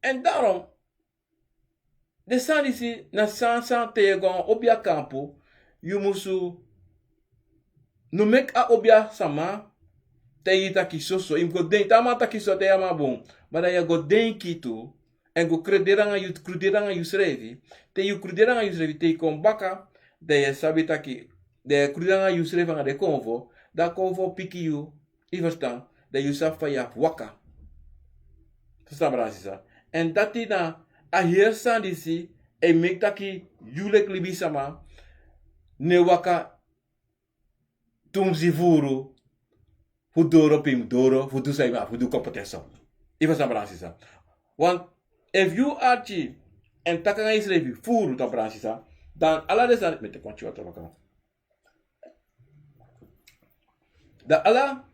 Èn daarom, den sani disi na san, san te yu e go a wan obia kampu, yu musu no meki a obiasma taigi yu taki soso. Yu mus go denki, te a man taki so, te yu a man bun. Ma dan yu e go denki tu, èn go kruderi nanga yu, kruderi nanga yusrefi. Te yu kruderi nanga yusrefi, te yu kon baka, dan yu e sabi taki, dan yu e kruderi nanga yusrefi nanga den konfo, dan konfo piki yu. Yu ferstan? Dan yu sabi fa yu abi waka. Ferstan, brada nanga sisa? Èn dati na a heri sani disi e meki taki yu leki libisma no e waka tumsi furu fu doro pe yu mus doro, fu du san yu mus, fu du kon poti en so. Yu ferstan, brada nanga sisa? Want efu yu arki èn taki nanga yusrefi furu, toch, brada nanga sisa, dan ala den sani, mi e teki wan tiki watra baka. Dan ala,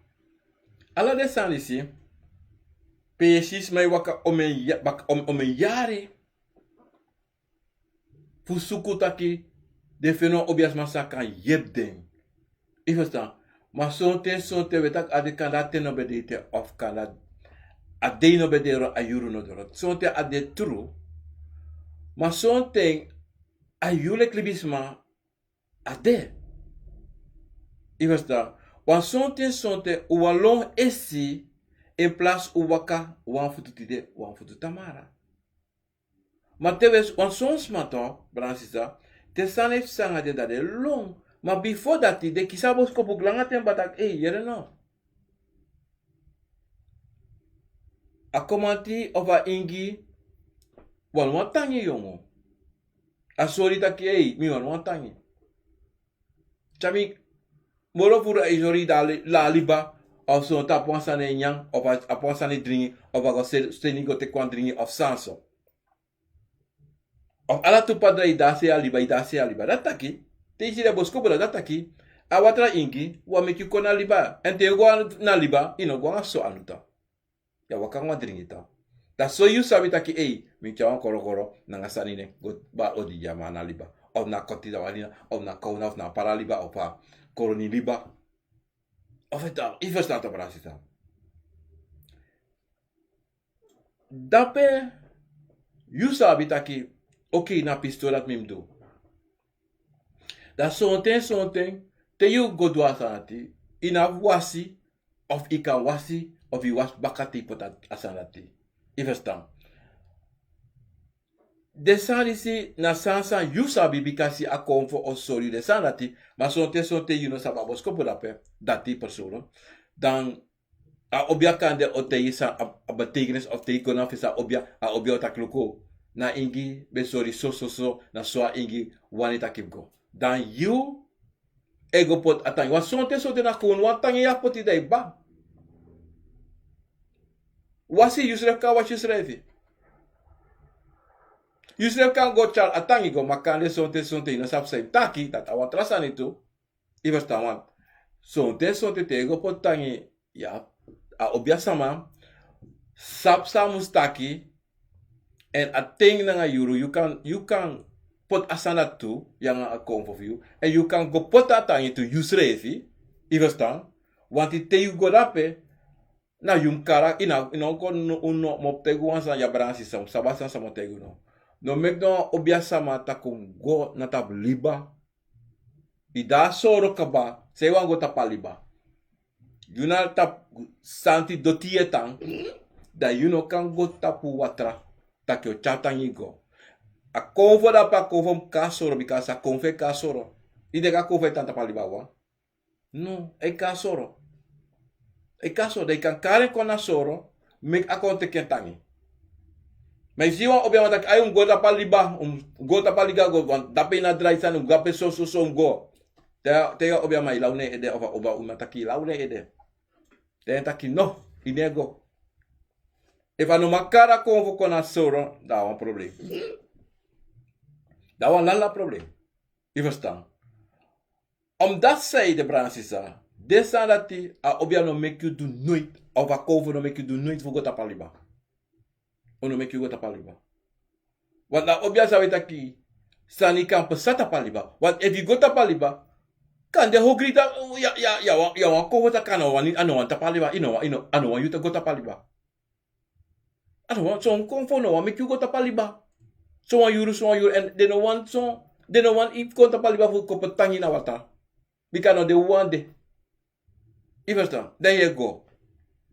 ala den sani disi, pe yu e si sma e waka omen ya-, bak-, om-, omen yari fu suku taki den feni wan obiasma san kan yepi den. Yu ferstan? Ma sonten, sonten wi e taki a de, kande a ten no ben de ete, of kande a dei no ben de, a yuru no de. Sonten a de tru. Ma sonten a yu leki libisma a de. Yu ferstan? Wan sonten, sonten un wani lon esi, in plaats un waka wan futu tide, wan futu tamara. Ma te wi e si wan son sma toch, brada nanga sisa, te sani e psa nanga den, dan den lon. Ma bifo dati den kisi a boskopu langa ten baka taki, ei, yere no. A komanti of a ingi wani wan tangi, yongu. A sori taki, ei, mi wani wan tangi. Tyari mi, moro furu a e sori yu dan a li-, a liba, of so tapu wan sani e nyan, of a, a poti wan sani dringi, of a go se-, seni go teki wan dringi, of san so. Of ala tu padra, yu dasi a liba, yu dasi a liba. Dati taki, te yu si den boskopu dati, dati taki, a watra ingi wani meki yu kon na liba. Èn te yu go na liba, yu no go nanga so anu tan. Yu e waka nanga wan dringi tan. Dan so yu sabi taki, ei, mi tyari wan korokoro nanga sani, ne go bari odi gi a man na liba. Of na koti dan wani na, of na kowna, of na para liba, of a koroni liba. Of a tan, yu ferstan toch, brada nanga sisa? Dape yu sabi taki, okay, na pistol dati mi mus du. Dan sonten, sonten, te yu go du a sani dati, yu no abi wasi, of yu kan wasi, of yu wasi baka te yu poti a sani dati. Yu ferstan? Den sani disi na sani san yu sabi, bikasi a konfo o sori yu den sani dati, ma sonten, sonten yu no sabi a boskopu dape, dati persoonlijk. Dan a obia kande o taigi san a, a betekenis, of te yu kon na fesi a obia, a obia o taki luku, na ingi ben sori so, so, so, na so a ingi wani taki go. Dan yu e go poti a tangi. Wan sonten, sonten na kon wan tangi yu e poti, dan yu kba. Wasi yusrefi, kan wasi yusrefi. Yusrefi kan go tyari a tangi go, ma kande sonten sonten yu no sabi san yu taki, dati a wan tra sani tu. Yu ferstan? Want sonten sonten te yu go poti tangi, ya, a obiasama sabi san a mus taki. Èn a ten nanga yuru yu kan, yu kan poti a sani dati tu, yu nanga a konfo fu yu. Èn yu kan go poti a tangi tu yusrefi. Yu ferstan? Want te yu go dape, na yu mus kari, yu no, yu no kon, no, un no, mi o taigi wan sani ya, Brada Sisa, un sabi a sani san mi o taigi unu. No meki no wan obiasama taki un go na tapu liba. Yu de a soro kaba, san yu wani go tapu a liba? Yu na tapu santi doti yu e tan, dan yu no kan go tapu watra, taki yu o tyari tangi go. A konfo dape, a konfo mus kon na soro, bika a konfo e kon na soro. Yu denki a konfo e tan tapu a liba wawan? No, a e kon na soro. A e kon na soro, dan yu kan kari en kon na soro, meki a kon teki en tangi. Ma yu si wan obiaman taki, ai, un mus go tapu a liba, un mus go tapu a liba go, want dape yu no e drai sani, un mus go dape so, so, so, un mus go. Te, te yu obiaman e law na en ede, of a obiaman taki e law na en ede. Te yu taki no, yu no e go. Efu a no man kari a konfo kon na soro, dan a wan problem. Dan a wan lala problem. Yu ferstan? Omdat zij de, Brada Sisa, den sani dati, a obia no meki yu du noiti, of a konfo no meki yu du noiti fu go tapu a liba. Un no meki yu go tapu a liba. Want a obia sabi taki sani kan pasa tapu a liba. Want efu yu go tapu a liba, kande hogri dan, ya, ya, ya wan, ya wan konfo taki a no wani, a no wani tapu a liba, yu no wani, yu no, a no wani yu go tapu a liba. A no wani, son konfo no wani meki yu go tapu a liba. Son wan yuru, son wan yuru, èn den no wani, son, den no wani yu kon tapu a liba fu kon poti tangi na watra. Bika no den wawan de. Yu ferstan? Dan yu e go.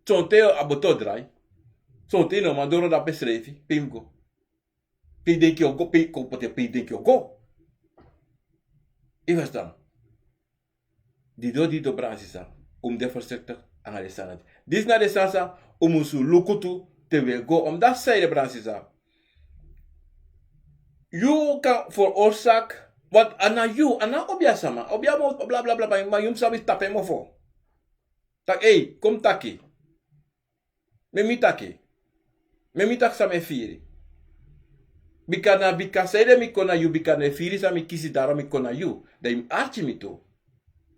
Sonten a boto o drai. Sonten yu no man doro dape srefi, pe yu mus go. Pe yu denki yu o go, pe yu kon poti, pe yu denki yu o go. Yu ferstan? Didon, didon, Brada Sisa, un mus de voorzichtig nanga den sani dati. Disi na den sani san un musu luku tu te un e go. Omdat zij de, Brada Sisa, yu kan veroorzaak, want a na yu, a na obiasama, obiaman, bla, bla, bla, bla, ma yu mus sabi tapu en mofo. Taki, ei, kon mi taki. Meki mi taki. Meki mi taki san mi e firi. Bika na, bika sanede mi kon na yu, bika na den firi san mi kisi, daarom mi kon na yu. Dan yu mus arki mi tu.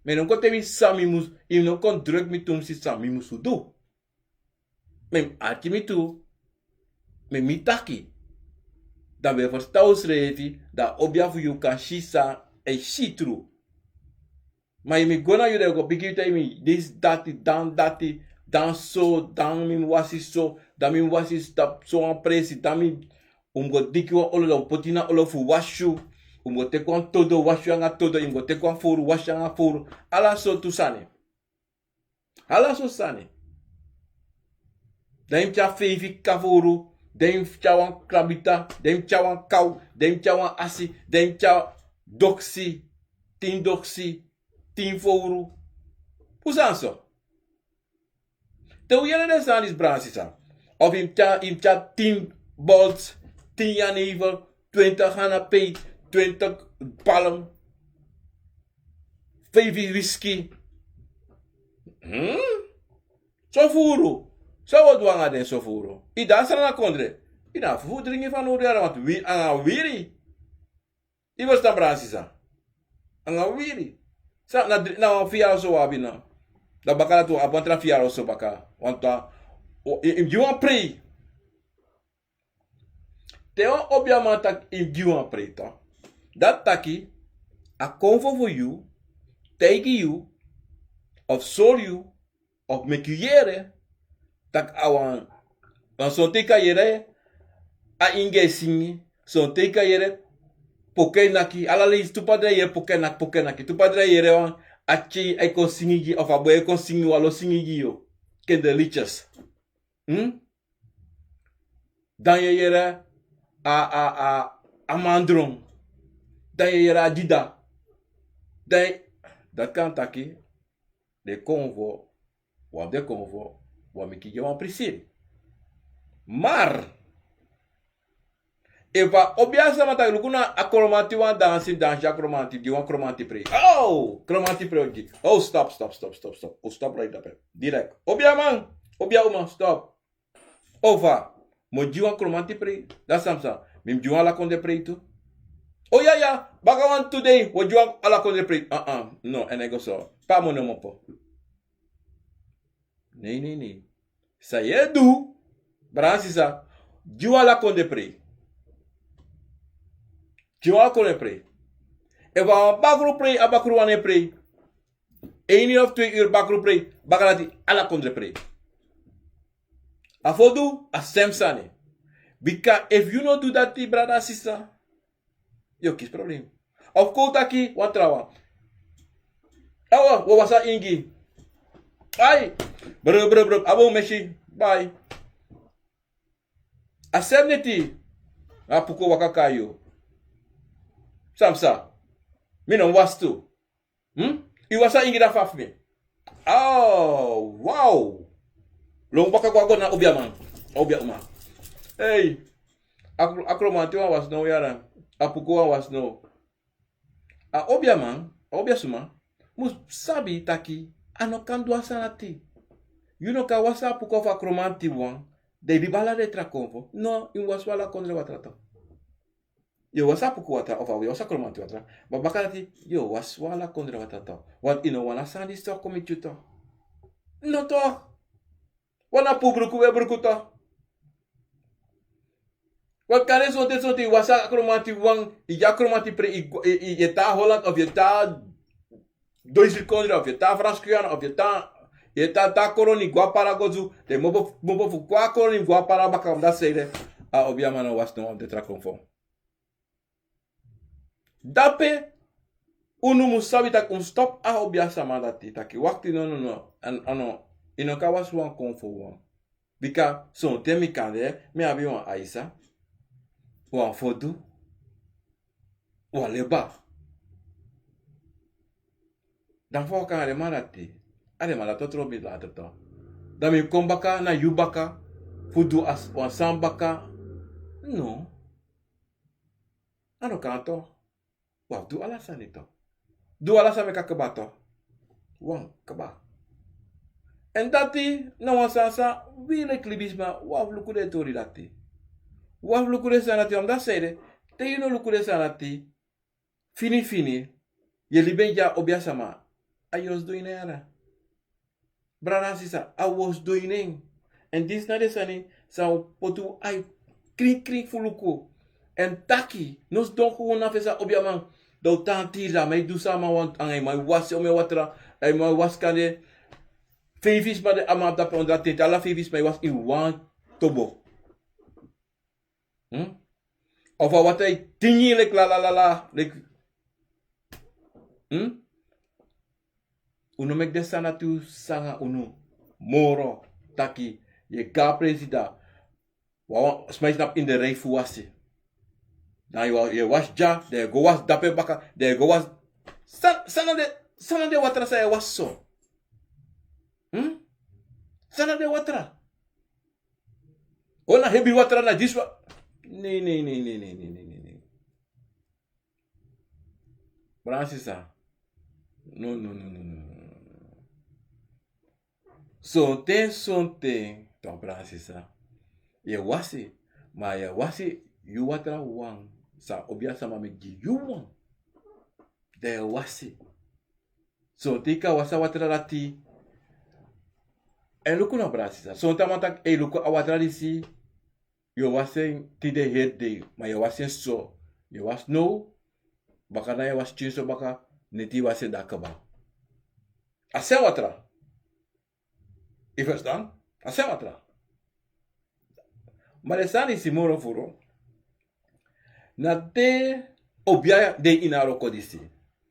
Ma yu no kon teki mi san mi mus, yu no kon druk mi tu mus si san mi musu du. Ma yu mus arki mi tu. Meki mi taki. Dan wi e ferstan unsrefi, dan a obia fu yu kan si san a e si tru. Ma yu mus go na yu, dan yu go bigin taigi mi disi, dati, dan dati, dan so, dan mi mus wasi so, dan mi mus wasi tapu so wan presi, dan mi, un mus go diki wan olo, dan un poti na olo fu wasi yu, un mus go teki wan todo, wasi yu nanga todo, yu mus go teki wan fowru, wasi yu nanga fowru, ala sortu sani. Ala sortu sani. Dan yu mus tyari feifi kafowru, dan yu mus tyari wan krabita, dan yu mus tyari wan kaw, dan yu mus tyari wan asi, dan yu mus tyari doksi, tin doksi, tin fowru. Fu san so? Te un yere den sani disi, Brada Sisa. Of yu mus tyari, yu mus tyari tin bolt, tin jenever, twintig hanapei, twintig palm, feifi whisky. Hmm? So furu. San wi o du nanga den so furu? Yu de a Sranan kondre. Yu no abi fu dringi fanowdu yara, want wi nanga wiri. Yu ferstan, Brada Sisa? Nanga wiri. San na dri-, na wan fiyaro so wi abi na. Dan baka dati wi abi wan tra fiyaro so baka. Want a, o, yu, yu gi wan prei. Te wan obiaman taki yu gi wan prei, dati taki a konfo fu yu taigi yu, of sori yu, of meki yu yere taki a wan, wan sonten yu kan yere a ingi e singi, sonten yu kan yere poku e naki, ala leisi tu padre e yere poku e naki, poku e naki, tu padre e yere wan, a tye e kon singi gi, of a boi e kon singi wan lo singi gi yu, kinderliedjes. Hmm? Dan yu e yere a, a, a, a mandron. Dan yu e yere a dida. Dan yu, dati kan taki, den konfo, wi abi den konfo, wi meki gi wan prisiri. Maar efu a obiasama taki, luku na a Kromanti wan dansi, dansi a Kromanti, gi wan Kromanti prei. Oh, Kromanti prei o gi. Oh, stop, stop, stop, stop, stop. O stop right dape. Direct. Obiaman, obiauman, stop. Ofu mi o gi wan Kromanti prei, dati san mi sa. Mi mus gi wan ala kondre prei tu. O ya ya, baka wan tu dei wi o gi wan ala kondre prei. No, èn a e go so. Pe a moni o mopo. Nei nei nei. San yu e du, brada nanga sisa, gi wan ala kondre prei. Gi wan ala kondre prei. Efu a wan bakru prei, a bakru wan e prei. Eini of twee uru bakru prei, baka dati ala kondre prei. A fu du a sem sani. Bika efu yu no du dati, brada nanga sisa, yu o kisi problem. Of kon taki wan trawan. Awa, wi o wasi a ingi. Ai, bro bro bro, a bun, mesi, bai. A sem neti. A puku o waka kon na yu. San psa? Mi no wasi tu. Hm? Yu wasi a ingi, dan fa fu mi? Oh, wow. Lon baka go na obiaman, obia uma. Ei. A kro-, a kromanti wan wasi now yara. A puku wan wasi now. A obiaman, a obiasuma mus sabi taki a no kan du a sani dati. Yu no kan wasi a puku fu a kromanti wan, dan yu libi ala den tra konfo. No, yu mus wasi wan ala kondre watra tu. Yu o wasi a puku watra of a, yu o wasi a kromanti watra. Ma baka dati, yu o wasi wan ala kondre watra tu. Want yu no wani a sani disi o kon miti yu tu. No tu. Wan na puru bruku wi e bruku tu. Wan kande sonten, sonten yu wasi a kromanti wan, yu gi a kromanti prei, yu, yu, yu, yu tan na Holland of yu tan na Duitse kondre of yu tan na Frans Guyana of yu tan, yu tan na taa koloni, go na Para go du, dan yu mopo, mopo fu kon na koloni, go na Para baka, omdat sanede, a obiaman no wasi no wan fu den tra konfo. Dape unu mus sabi taki un mus stop a obiasama dati, taki wakti, no, no, no. Èn, èn no, yu no kan wasi wan konfo wan. Bika sonten mi kande, mi abi wan aisa, wan fodu, wan leba. Dan fa wi o kan a den man dati? A den man dati o tron mi later tu. Dan mi kon baka na yu baka fu du a s-, wan sani baka. No. A no kan tu. Wi abi du ala sani tu. Du ala sani meki a kaba tu. Wan kaba. Èn dati na wan sani san wi leki libisma wi abi fu luku den tori dati. Wi abi fu luku den sani dati, omdat sanede, te yu no luku den sani dati fini fini, yu e libi en gi a obiasama, a yu o sidon ini en. Brada nanga sisa, a wi o sidon ini en. Èn disi na den sani san o poti un ai krinkrin fu luku. Èn taki, no sidon gewoon na fesi a obiaman. Dan un tan tiri, a man e du san a man wani, anga a man e wasi omeni watra, a man e wasi kande feifi sma, den a man abi dape ondro a tenti, ala feifi sma e wasi ini wan tobo. Hm? Of a watra e tingi leki la la la la, leki. Hm? Un no meki den sani dati sanga unu moro, taki yu e go na presi dan wan, wan sma e tnapu ini den rei fu wasi. Dan yu e wasi dya, dan yu e go wasi dape baka, dan yu e go wasi. San, san na den, san na den watra san yu e wasi so? Hm? San na den watra? O na hebi watra na disi wa-, nei, nei, nei. Brada nanga sisa. No, no, no, no, no. Sonten, sonten, tok brada nanga sisa. Yu e wasi, ma yu e wasi yu watra wan, san obiasama meki gi yu wan. Dan yu e wasi. Sonten yu kan wasi a watra dati. Èn luku now brada nanga sisa. Sonten a man taki, ei, luku a watra disi. Yu o wasi en tide heri dei, ma yu o wasi en so. Yu e wasi now, baka dan yu e wasi pikinso baka, neti yu wasi en dan kaba. A sen watra. Yu ferstan? A sen watra. Ma den sani disi moro furu. Na te obia de ini a wroko disi.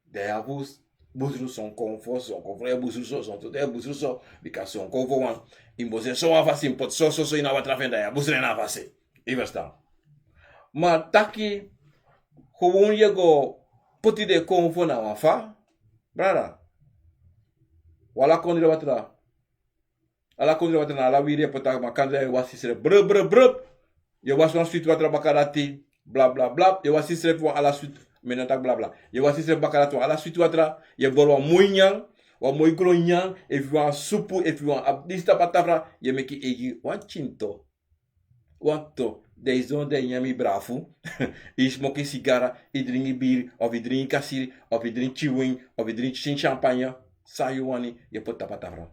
Dan yu abi fu busru son konfo, son konfo e busru so, son tu e busru so. Bika son konfo wan, yu mus bosi en so wan fasi, yu mus poti so, so, so ini a watra fu en, dan yu e busru en na a fasi. Yu ferstan? Ma taki, gewoon yu e go poti den konfo na wan fa, brada. Wan ala kondre watra. Ala kondre watra na ala wiri e poti a makandra, yu e wasi srefi, brup, brup, brup. Yu e wasi wan switi watra baka dati, bla, bla, bla. Yu e wasi srefi wan ala switi, mi no taki bla, bla. Yu e wasi srefi baka dati wan ala switi watra, yu e bori wan moi nyan, wan moi gron nyan, efu wan supu, efu wan abi disi tapu a tafra, yu e meki eigi wan kinto. Wan to. Den yu sidon, den yu nyan mi brafu. Yu smoki sigara, yu dringi biri, of yu dringi kasiri, of yu dringi chiwin, of yu dringi sin champagne. San yu wani, yu e poti tapu a tafra.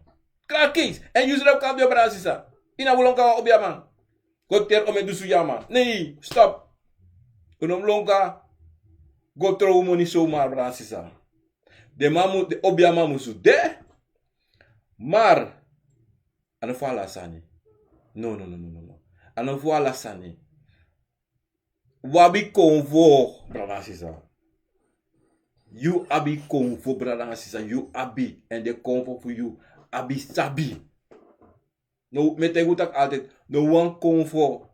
Krakis, èn yu srefi kan du en, brada sisa. Yu na wan lon kon wan obiaman go teri omen dusun yama. Nei, stop. Un no mus lon kon go trow un moni somar, brada sisa. Den man mu, den obiaman musu de. Mar a no fu ala sani. No, no, no, no, no, no. A no fu ala sani. Un abi konfo, brada nanga sisa. Yu abi konfo, brada nanga sisa. Yu abi, èn den konfo fu yu abi sabi. No, mi e taigi un taki altijd, no wan konfo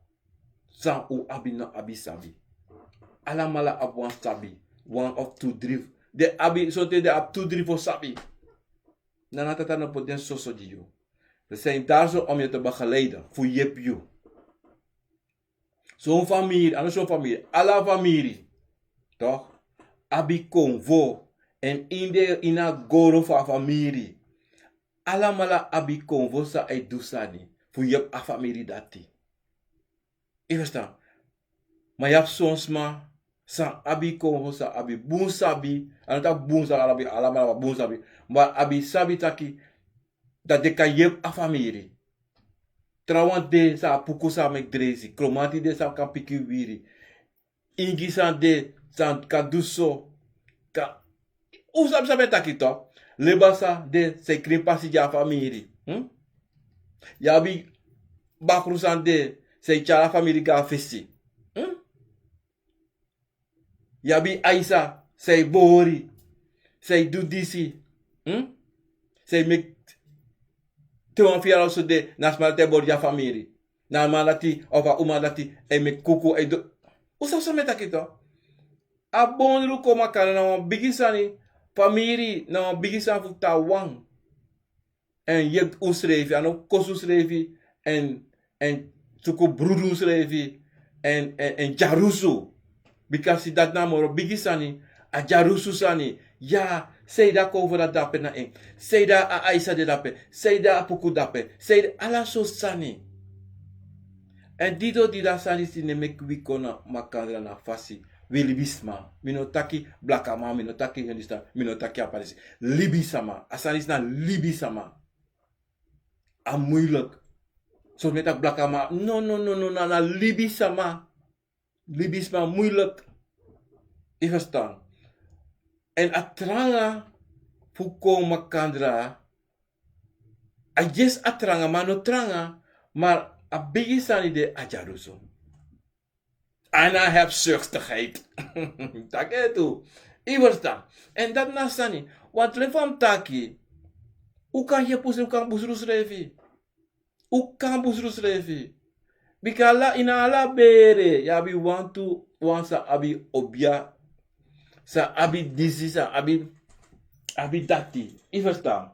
san un abi no abi sabi. Alamala abi wan sabi, wan of tu dri. Den abi, sonten den abi tu dri fu sabi. Nana tata no poti den soso gi yu. Den zijn daar zo om je te begeleiden, fu yepi yu. Son famiri, a no son famiri, ala famiri. Toch? Abi konfo. Èn ini den, ini a goro fu a famiri. Alamala abi konfo san e du sani fu yepi a famiri dati. Yu e ferstan? Ma yu abi son sma san abi konfo, san abi bun sabi. A no taki bun sabi, ala abi, alamala abi bun sabi. Ma abi sabi taki dati den kan yepi a famiri. Trawan de san a puku san a meki dreisi. Kromanti de san kan piki wiwiri. Ingi san de san kan du so. Kan, un sabi san mi e taki toch. Leba san de san e krin pasi gi a famiri. Hm? Yu abi bakru san de san e tyari a famiri go na fesi. Hm? Yu abi aisa san e bori, san e du disi. Hm? San e meki te wan fiyara oso de, na a sma dati e bori gi a famiri. Na a man dati of a uma dati e meki kuku, e du. Un sabi san mi e taki toch. A bondru kon makandra na wan bigi sani. Famiri na wan bigi sani fu trawan. Èn yepi unsrefi, a no kosi unsrefi, èn, èn suku brudu unsrefi, èn, èn, èn dyarusu. Bikasi dati na a moro bigi sani, a dyarusu sani. Ya, sanede a konfo dati de dape na en? Sanede a aisa de dape? Sanede a puku dape? Sanede ala sortu sani? Èn di den o didon, a sani disi no e meki wi kon na makandra na fasi. Wi libisma. Mi no taki blakaman, mi no taki Hindustan, mi no taki Japanesi. Libisma. A sani disi na libisma. A moeilijk. So mi e taki blakaman. No, no, no, no, na, na libisma. Libisma moeilijk. Yu e ferstan? Èn a tranga fu kon makandra. A yesi a tranga, ma a no tranga. Ma a bigi sani de a dyarusu. A no abi hebzuchtigheid. Taki en tu. Yu e ferstan? Èn dati na sani. Want leki fa mi taki, un kan yepi unsrefi, un kan busru unsrefi. Un kan busru unsrefi. Bika ala, ini ala bere yu abi wantu wan san abi obia, san abi disi, san abi, abi dati. Yu e ferstan?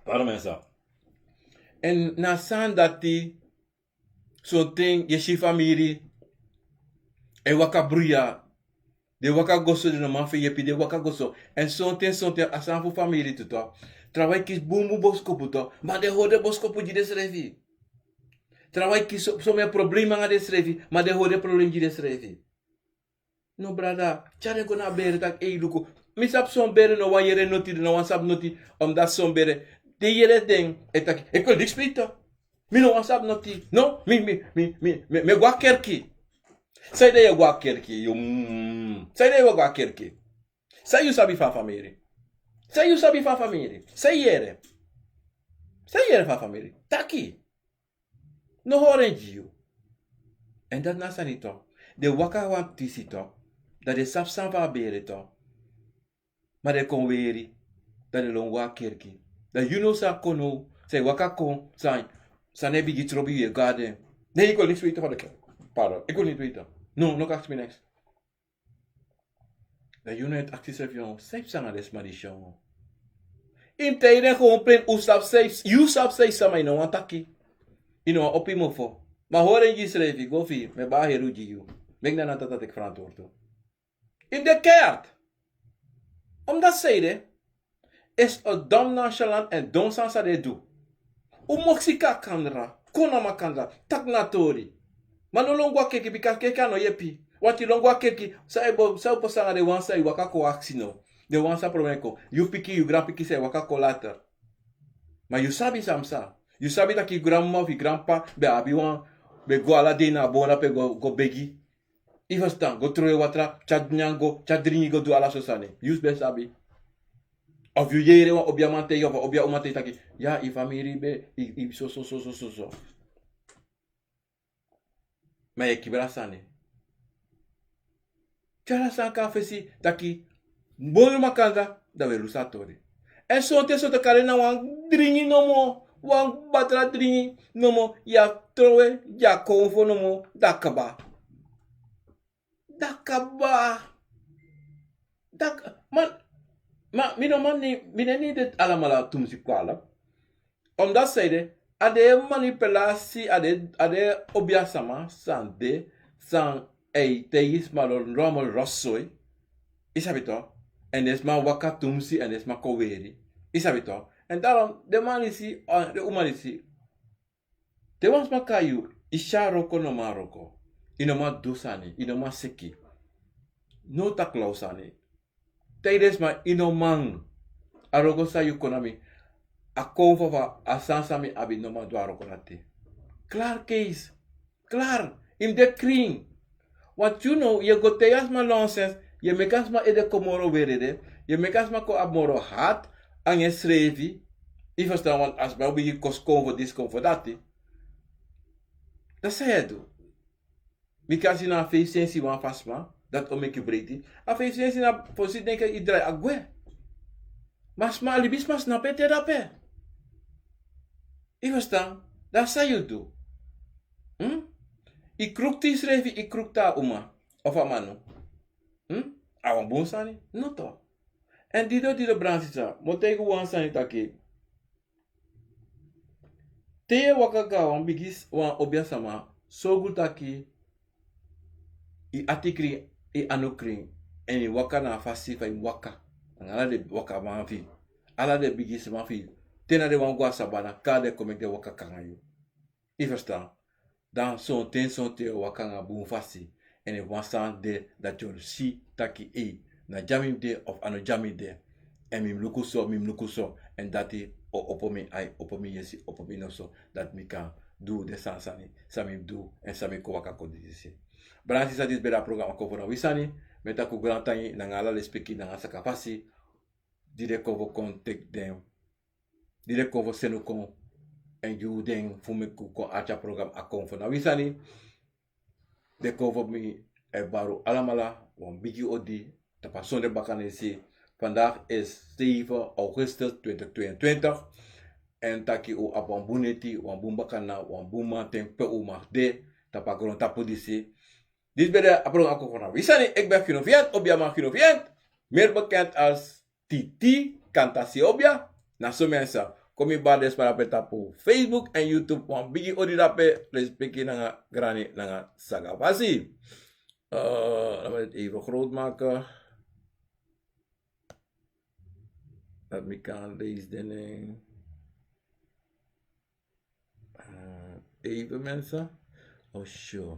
Pardon, mensen. Èn na a sani dati, sonten yu e si famiri e waka bruya. Den e waka go so, den no man fu yepi, den e waka go so. Èn sonten, sonten a sani fu famiri tu toch. Trawan e kisi bunbun boskopu toch, ma den e hori den boskopu gi densrefi. Trawan e kisi so, somen problema nanga densrefi, ma den e hori den problema gi densrefi. No, brada, tyari en go na a bere taki: ei, luku. Mi sabi son bere no wani yere noti, den no wani sabi noti. Omdat son bere, den yere den e taki: ik wil niks weten. Mi no wani sabi noti. No, mi, mi, mi, mi, mi, mi e go na kerki. Sanede yu e go na kerki, yu, mm. Sanede yu e go na kerki? San yu sabi fu a famiri? San yu sabi fu a famiri? San yu yere? San yu yere fu a famiri? Taki. No hori en gi yu. Èn dati na sani toch. Den waka wan tisi toch. Dan den sabi san fu a bere toch. Ma den kon weri. Dan den lon go na kerki. Dan yu no sa kon now, san e waka kon, san, san e bigin trobi yu e go na den. Nee, ik wil niks weten van de kerk. Pardon, ik wil niet weten. No, no aksi mi niks. Dan yu no e aksi yusrefi: san e psa nanga den sma disi? Yu mus taigi den gewoon plain, un sabi san e, yu sabi san e psa, ma yu no wani taki. Yu no wani opo yu mofo. Ma hori en gi yusrefi, go fu yu, mi e bari heri gi yu. Meki Nana Tata teki verantwoord tu. Yu mus de keihard. Omdat sanede, is a dom nonchalant èn dom sani san den e du. Un moksi kon na makandra. Kon na makandra, taki na tori. Ma no lon go a kerki, bika kerki a no yepi. Wanti lon go a kerki, san e bo, san e bo sanga den wan san e waka kon aksi no. Den wan san problem kon. Yu pikin, yu granpikin san e waka kon later. Ma yu sabi san psa. Yu sabi taki yu granmama of yu granpapa ben abi wan, ben go ala dei na a bon drape go, go begi. Yu ferstan, go trowe watra, tyari nyanyan go, tyari dringi go du ala so sani. Yu ben sabi. Of yu yere wan obiaman taigi, of a obia uman taigi taki, ya, yu famiri ben, yu, yu so, so, so, so, so, so. Ma yu e kibri a sani. Tyari a sani kon na fesi taki, bori makandra, dan wi e lusu a tori. Èn sonten, sonten kande na wan dringi nomo, wan batra dringi nomo, yu abi trowe, yu abi konfo nomo, dan a kaba. Dan a kaba. Dan a k-, ma, ma, mi no man ni, mi no e nidi den alamala tumsi kwala. Omdat san ede, a de manipulasi, a de, a de obiasama, san de, san e taigi sma lo, rommel rotzooi. Yu sabi toch? Èn den sma waka tumsi, èn den sma kon weri. Yu sabi toch? Èn daarom, den man disi, ah, den uman disi. Te wan sma kai yu, yu si a wroko no man wroko. Yu no man du sani, yu no man seki. No taki law sani. Taigi den sma yu no man. A wroko san yu kon na mi. A konfo fu a sani san mi abi no man du a wroko dati. Klaar case. Klaar. Yu mus de krin. Want yu no, yu e go taigi a sma nonsens. Yu e meki a sma ede kon moro werede. Yu e meki a sma kon abi moro hati anga ensrefi. Yu ferstan, want a sma o bigin kosi konfo disi konfo dati. Dati san yu e du. Bika a si na a feifi sensi wan fu a sma, dati o meki yu breiti. A feifi sensi na fosi denki yu drai a gwe. Ma sma, libisma snapu ete drape. Yu ferstan? Dati san yu du. Hm? Yu kruktu yusrefi, yu kruktu a uma. Of a manu. Hm? A wan bun sani? No toch. Èn dido, dido bransi san. Mi o taigi wan sani taki. Te yu e waka go na wan bigi s-, wan obiasama, sorgu taki yu ati krin, yu anu krin, èn yu waka na a fasi fa yu mus waka. Anga ala den wakaman fi yu, ala den bigisma fi yu. Te na den wani go na sabana, kari den kon meki den waka kon nanga yu. Yu ferstan? Dan sonten, sonten yu o waka nanga bun fasi. Èn efu wan sani de dati yu o si taki ei, na dya mi de of a no dya mi de. Èn mi mus luku so, mi mus luku so. Èn dati o opo mi ai, opo mi yesi, opo mi noso. Dati mi kan du den sani sani san mi mus du, èn san mi kon waka kon disi. Brada nanga sisa, disi ben de a program Akomfo na wi sani. Mi e taki un grantangi nanga ala lespeki nanga sakafasi. Di den kon fu kon teki den, di den kon fu seni un kon, èn gi un den fu meki un kon arki a program Akomfo na wi sani. Den kon fu mi e bari un alamala wan bigi odi tapu a sonde bakana disi. Vandaag is zeven augustus twintig tweeëntwintig. Èn taki un abi wan bun neti, wan bun bakana, wan bun mamanten pe un mag de tapu a grontapu disi. Disi ben de a program Akomfo na wi sani. Ik ben Gino Viant, obiaman Gino Viant, meer bekend als Titi Kantasi Obia. Na so mensen, kon mi bari den sma pe tapu Facebook èn YouTube wan bigi odi drape, lespeki nanga grani nanga sakafasi. Eh, laat me dit even groot maken. Dat ik kan lezen, denk ik. Eh, even mensen. Oh, sure.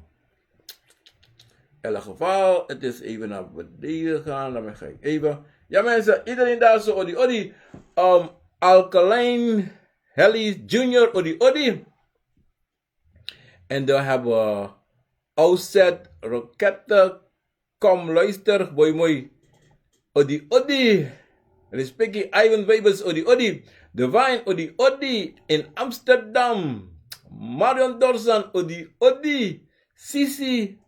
In elk geval, het is even naar beneden gegaan. Dan ga ik even. Ja, mensen, iedereen daar zo, odi, odi. Um, Alkaline Helly Junior, odi, odi. En dan hebben we Ozet Roketten, kom luister, boy mooi. Odi, odi. Respecti, Ivan Weibers, odi, odi. Divine, odi, odi. In Amsterdam. Marion Dorsan, odi, odi. Sisi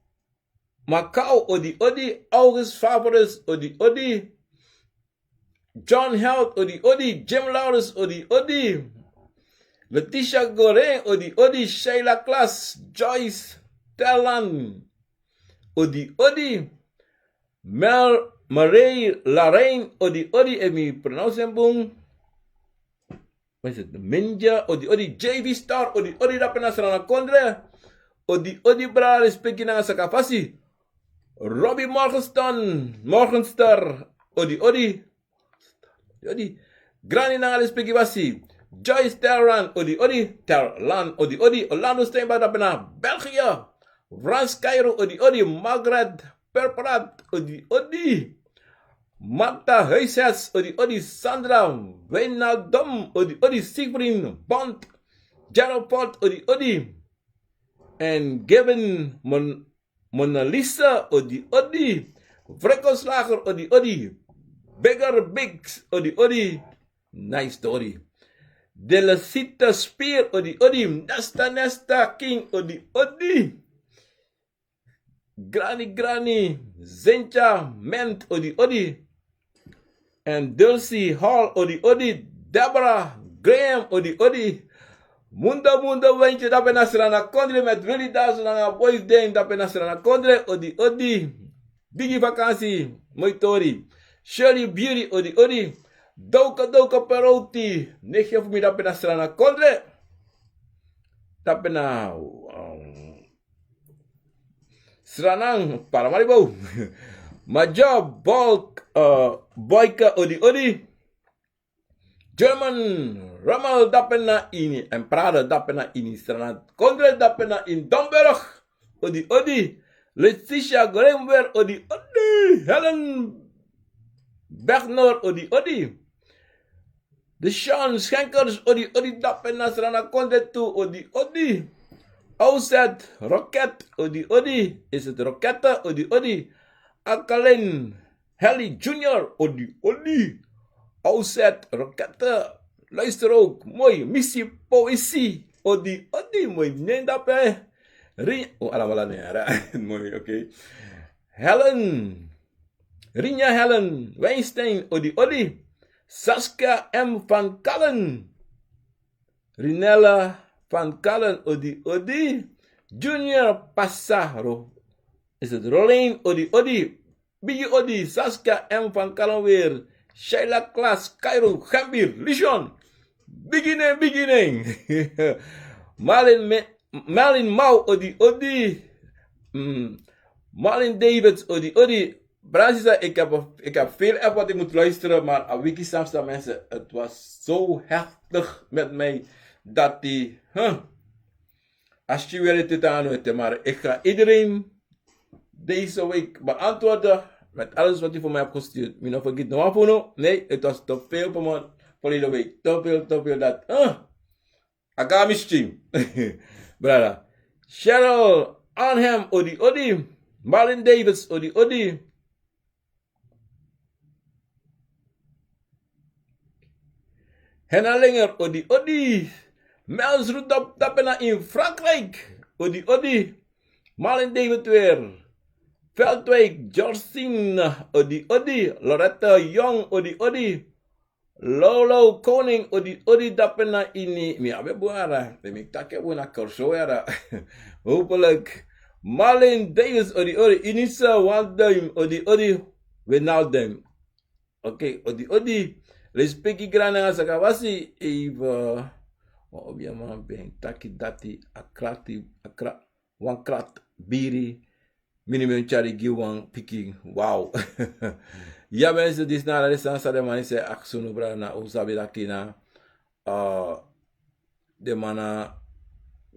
Macau, odi, odi. August Favoris, odi, odi. John Held, odi, odi. Jim Lawrence, odi, odi. Letitia Gorin, odi, odi. Sheila Klaas, Joyce Tellan, odi, odi. Mel Marie Larain, odi, odi. Efu mi pronounce en bun. Wat is het? Minja, odi, odi. J V Star, odi, odi. Drape na Sranan Kondre. Odi, odi, brada, respecti nanga sakafasi. Robbie Morgenstern, Morgenster, odi, odi. Odi. Grani nanga lespeki basi. Joyce Terlan, odi odi. Terlan, odi odi. Orlando Steinbach, dape na België. Frans Cairo, odi odi. Margaret Perprat, odi odi. Martha Huishes, odi odi. Sandra Wijnaldum, odi odi. Siegfried Bond, Gerald Ford, odi odi. En Gavin Mon Mona Lisa, odi odi. Freco Slager, odi odi. Beggar Biggs, odi odi. Nice story. Delasita Spear, odi odi. Nesta Nesta King, odi odi. Granny Granny Zencha Ment, odi odi. En Dulcie Hall, odi odi. Deborah Graham, odi odi. Mundo Mundo Wentje, dape na Srana Kondre, met Willy Dasu nanga Boys Den, dape na Srana Kondre, odi odi. Digi Vakansi, moi tori. Shirley Beauty, odi odi. Doka Doka Peroti, nege fu mi, dape na Srana Kondre. Dape na, um, Sranang, Paramaribo. Major Bulk, uh, Boyka, odi odi. German Rommel, dape na ini, en Prada, dape na ini Srana Kondre, dape na ini Domburg, odi odi. Letitia Grimwer, odi odi. Helen Bernard, odi odi. De Sean Schenkers, odi odi, dape na Srana Kondre tu, odi odi. Ozet Rocket, odi odi. Is het Rockette, odi odi. Akalin Helly Junior, odi odi. Ozet Rockette, luister ook, moi. Missie Poëzie, odi odi, moi nen dape. Ri, oh, alamala ne ara. Moi, oké. Helen Rinja Helen Weinstein, odi odi. Saskia M van Kallen. Rinella van Kallen, odi odi. Junior Passaro. Is het Rolein, odi odi. Bigi odi, Saskia M van Kallen weer. Sheila Klaas, Cairo, Gambir, Lishon. Beginning, beginning. Marlin, Marlin Mau, odi odi. Mm. Marlin Davids, odi odi. Brada, sisa, ik heb, ik heb veel app wat ik moet luisteren, maar a wiki samsa, mensen, het was zo heftig met mij dat die, huh, als je weer het aan het, maar ik ga iedereen deze week beantwoorden met alles wat u voor mij hebt gestuurd. Mi no vergeet no wan fu unu. Nee, het was te veel voor me verleden week. Te veel, te veel dat, huh. Agamisti. Brada. Cheryl Arnhem, odi odi. Marlin Davis, odi odi. Henna Linger, odi odi. Mels Rudop, dape na in Frankrijk, odi odi. Marlin David weer. Veldwijk, Georgine, odi odi. Loretta Young, odi odi. Lolo Koning, odi odi, dape na ini. Mi abi bun yara. Mi taki bun na Curaçao yara. Hopelijk. Marlin Davis, odi odi. Inisa Waldheim, odi odi. Wijnaldum. Oké, odi odi. Respeki grani nanga sakafasi. Even. Wan obiaman ben taki dati a krati, a kra-, wan krat biri. Mi no ben tyari gi wan pikin. Wow. Ya, mensen, disi na ala den sani san den man e aksi unu, brada, na un sabi taki na, eh, den man na,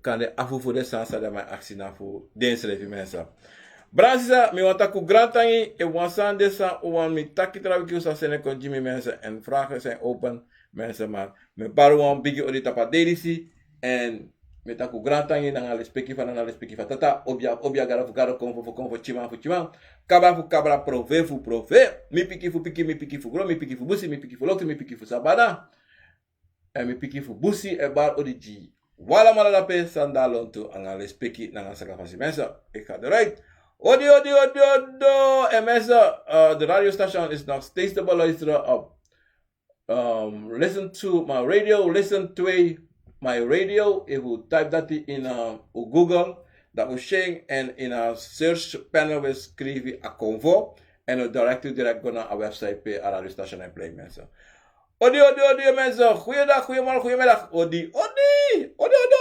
kande afu fu den sani san den man e aksi na fu densrefi, mensen. Brada, sisa, mi wani taki un grantangi, efu wan sani de san un wani mi taki, tra wiki un sa seni kon gi mi, mensen, en vragen zijn open, mensen, maar mi e bari wan bigi odi tapu a dei disi, en mi e taki un grantangi nanga lespeki fa, nanga lespeki fa tata, obia fu obia, gado fu gado, konfo fu konfo, tyiman fu tyiman, kabra fu kabra, profe fu profe, mi piki fu piki, mi piki fu gron, mi piki fu busi, mi piki fu loktu, mi piki fu sabana, en mi piki fu busi, e bari odi gi un alamala dape san de a lontu, nanga lespeki nanga sakafasi, mensen. Ik ga eruit. Odi odi odi odi. En mensen, eh, de radiostation is nog steeds te beluisteren op, ehm, Listen to My Radio, Listen twee My Radio. Efu un type dati in, eh, un Google, dan un si en, en in a search panel un skrifi Akonfo, en un direct, direct go na a website pe a radiostation e play, mensen. Odi odi odi, mensen. Goeiedag, goeiemorgen, goeiemiddag. Odi odi. Odi odi.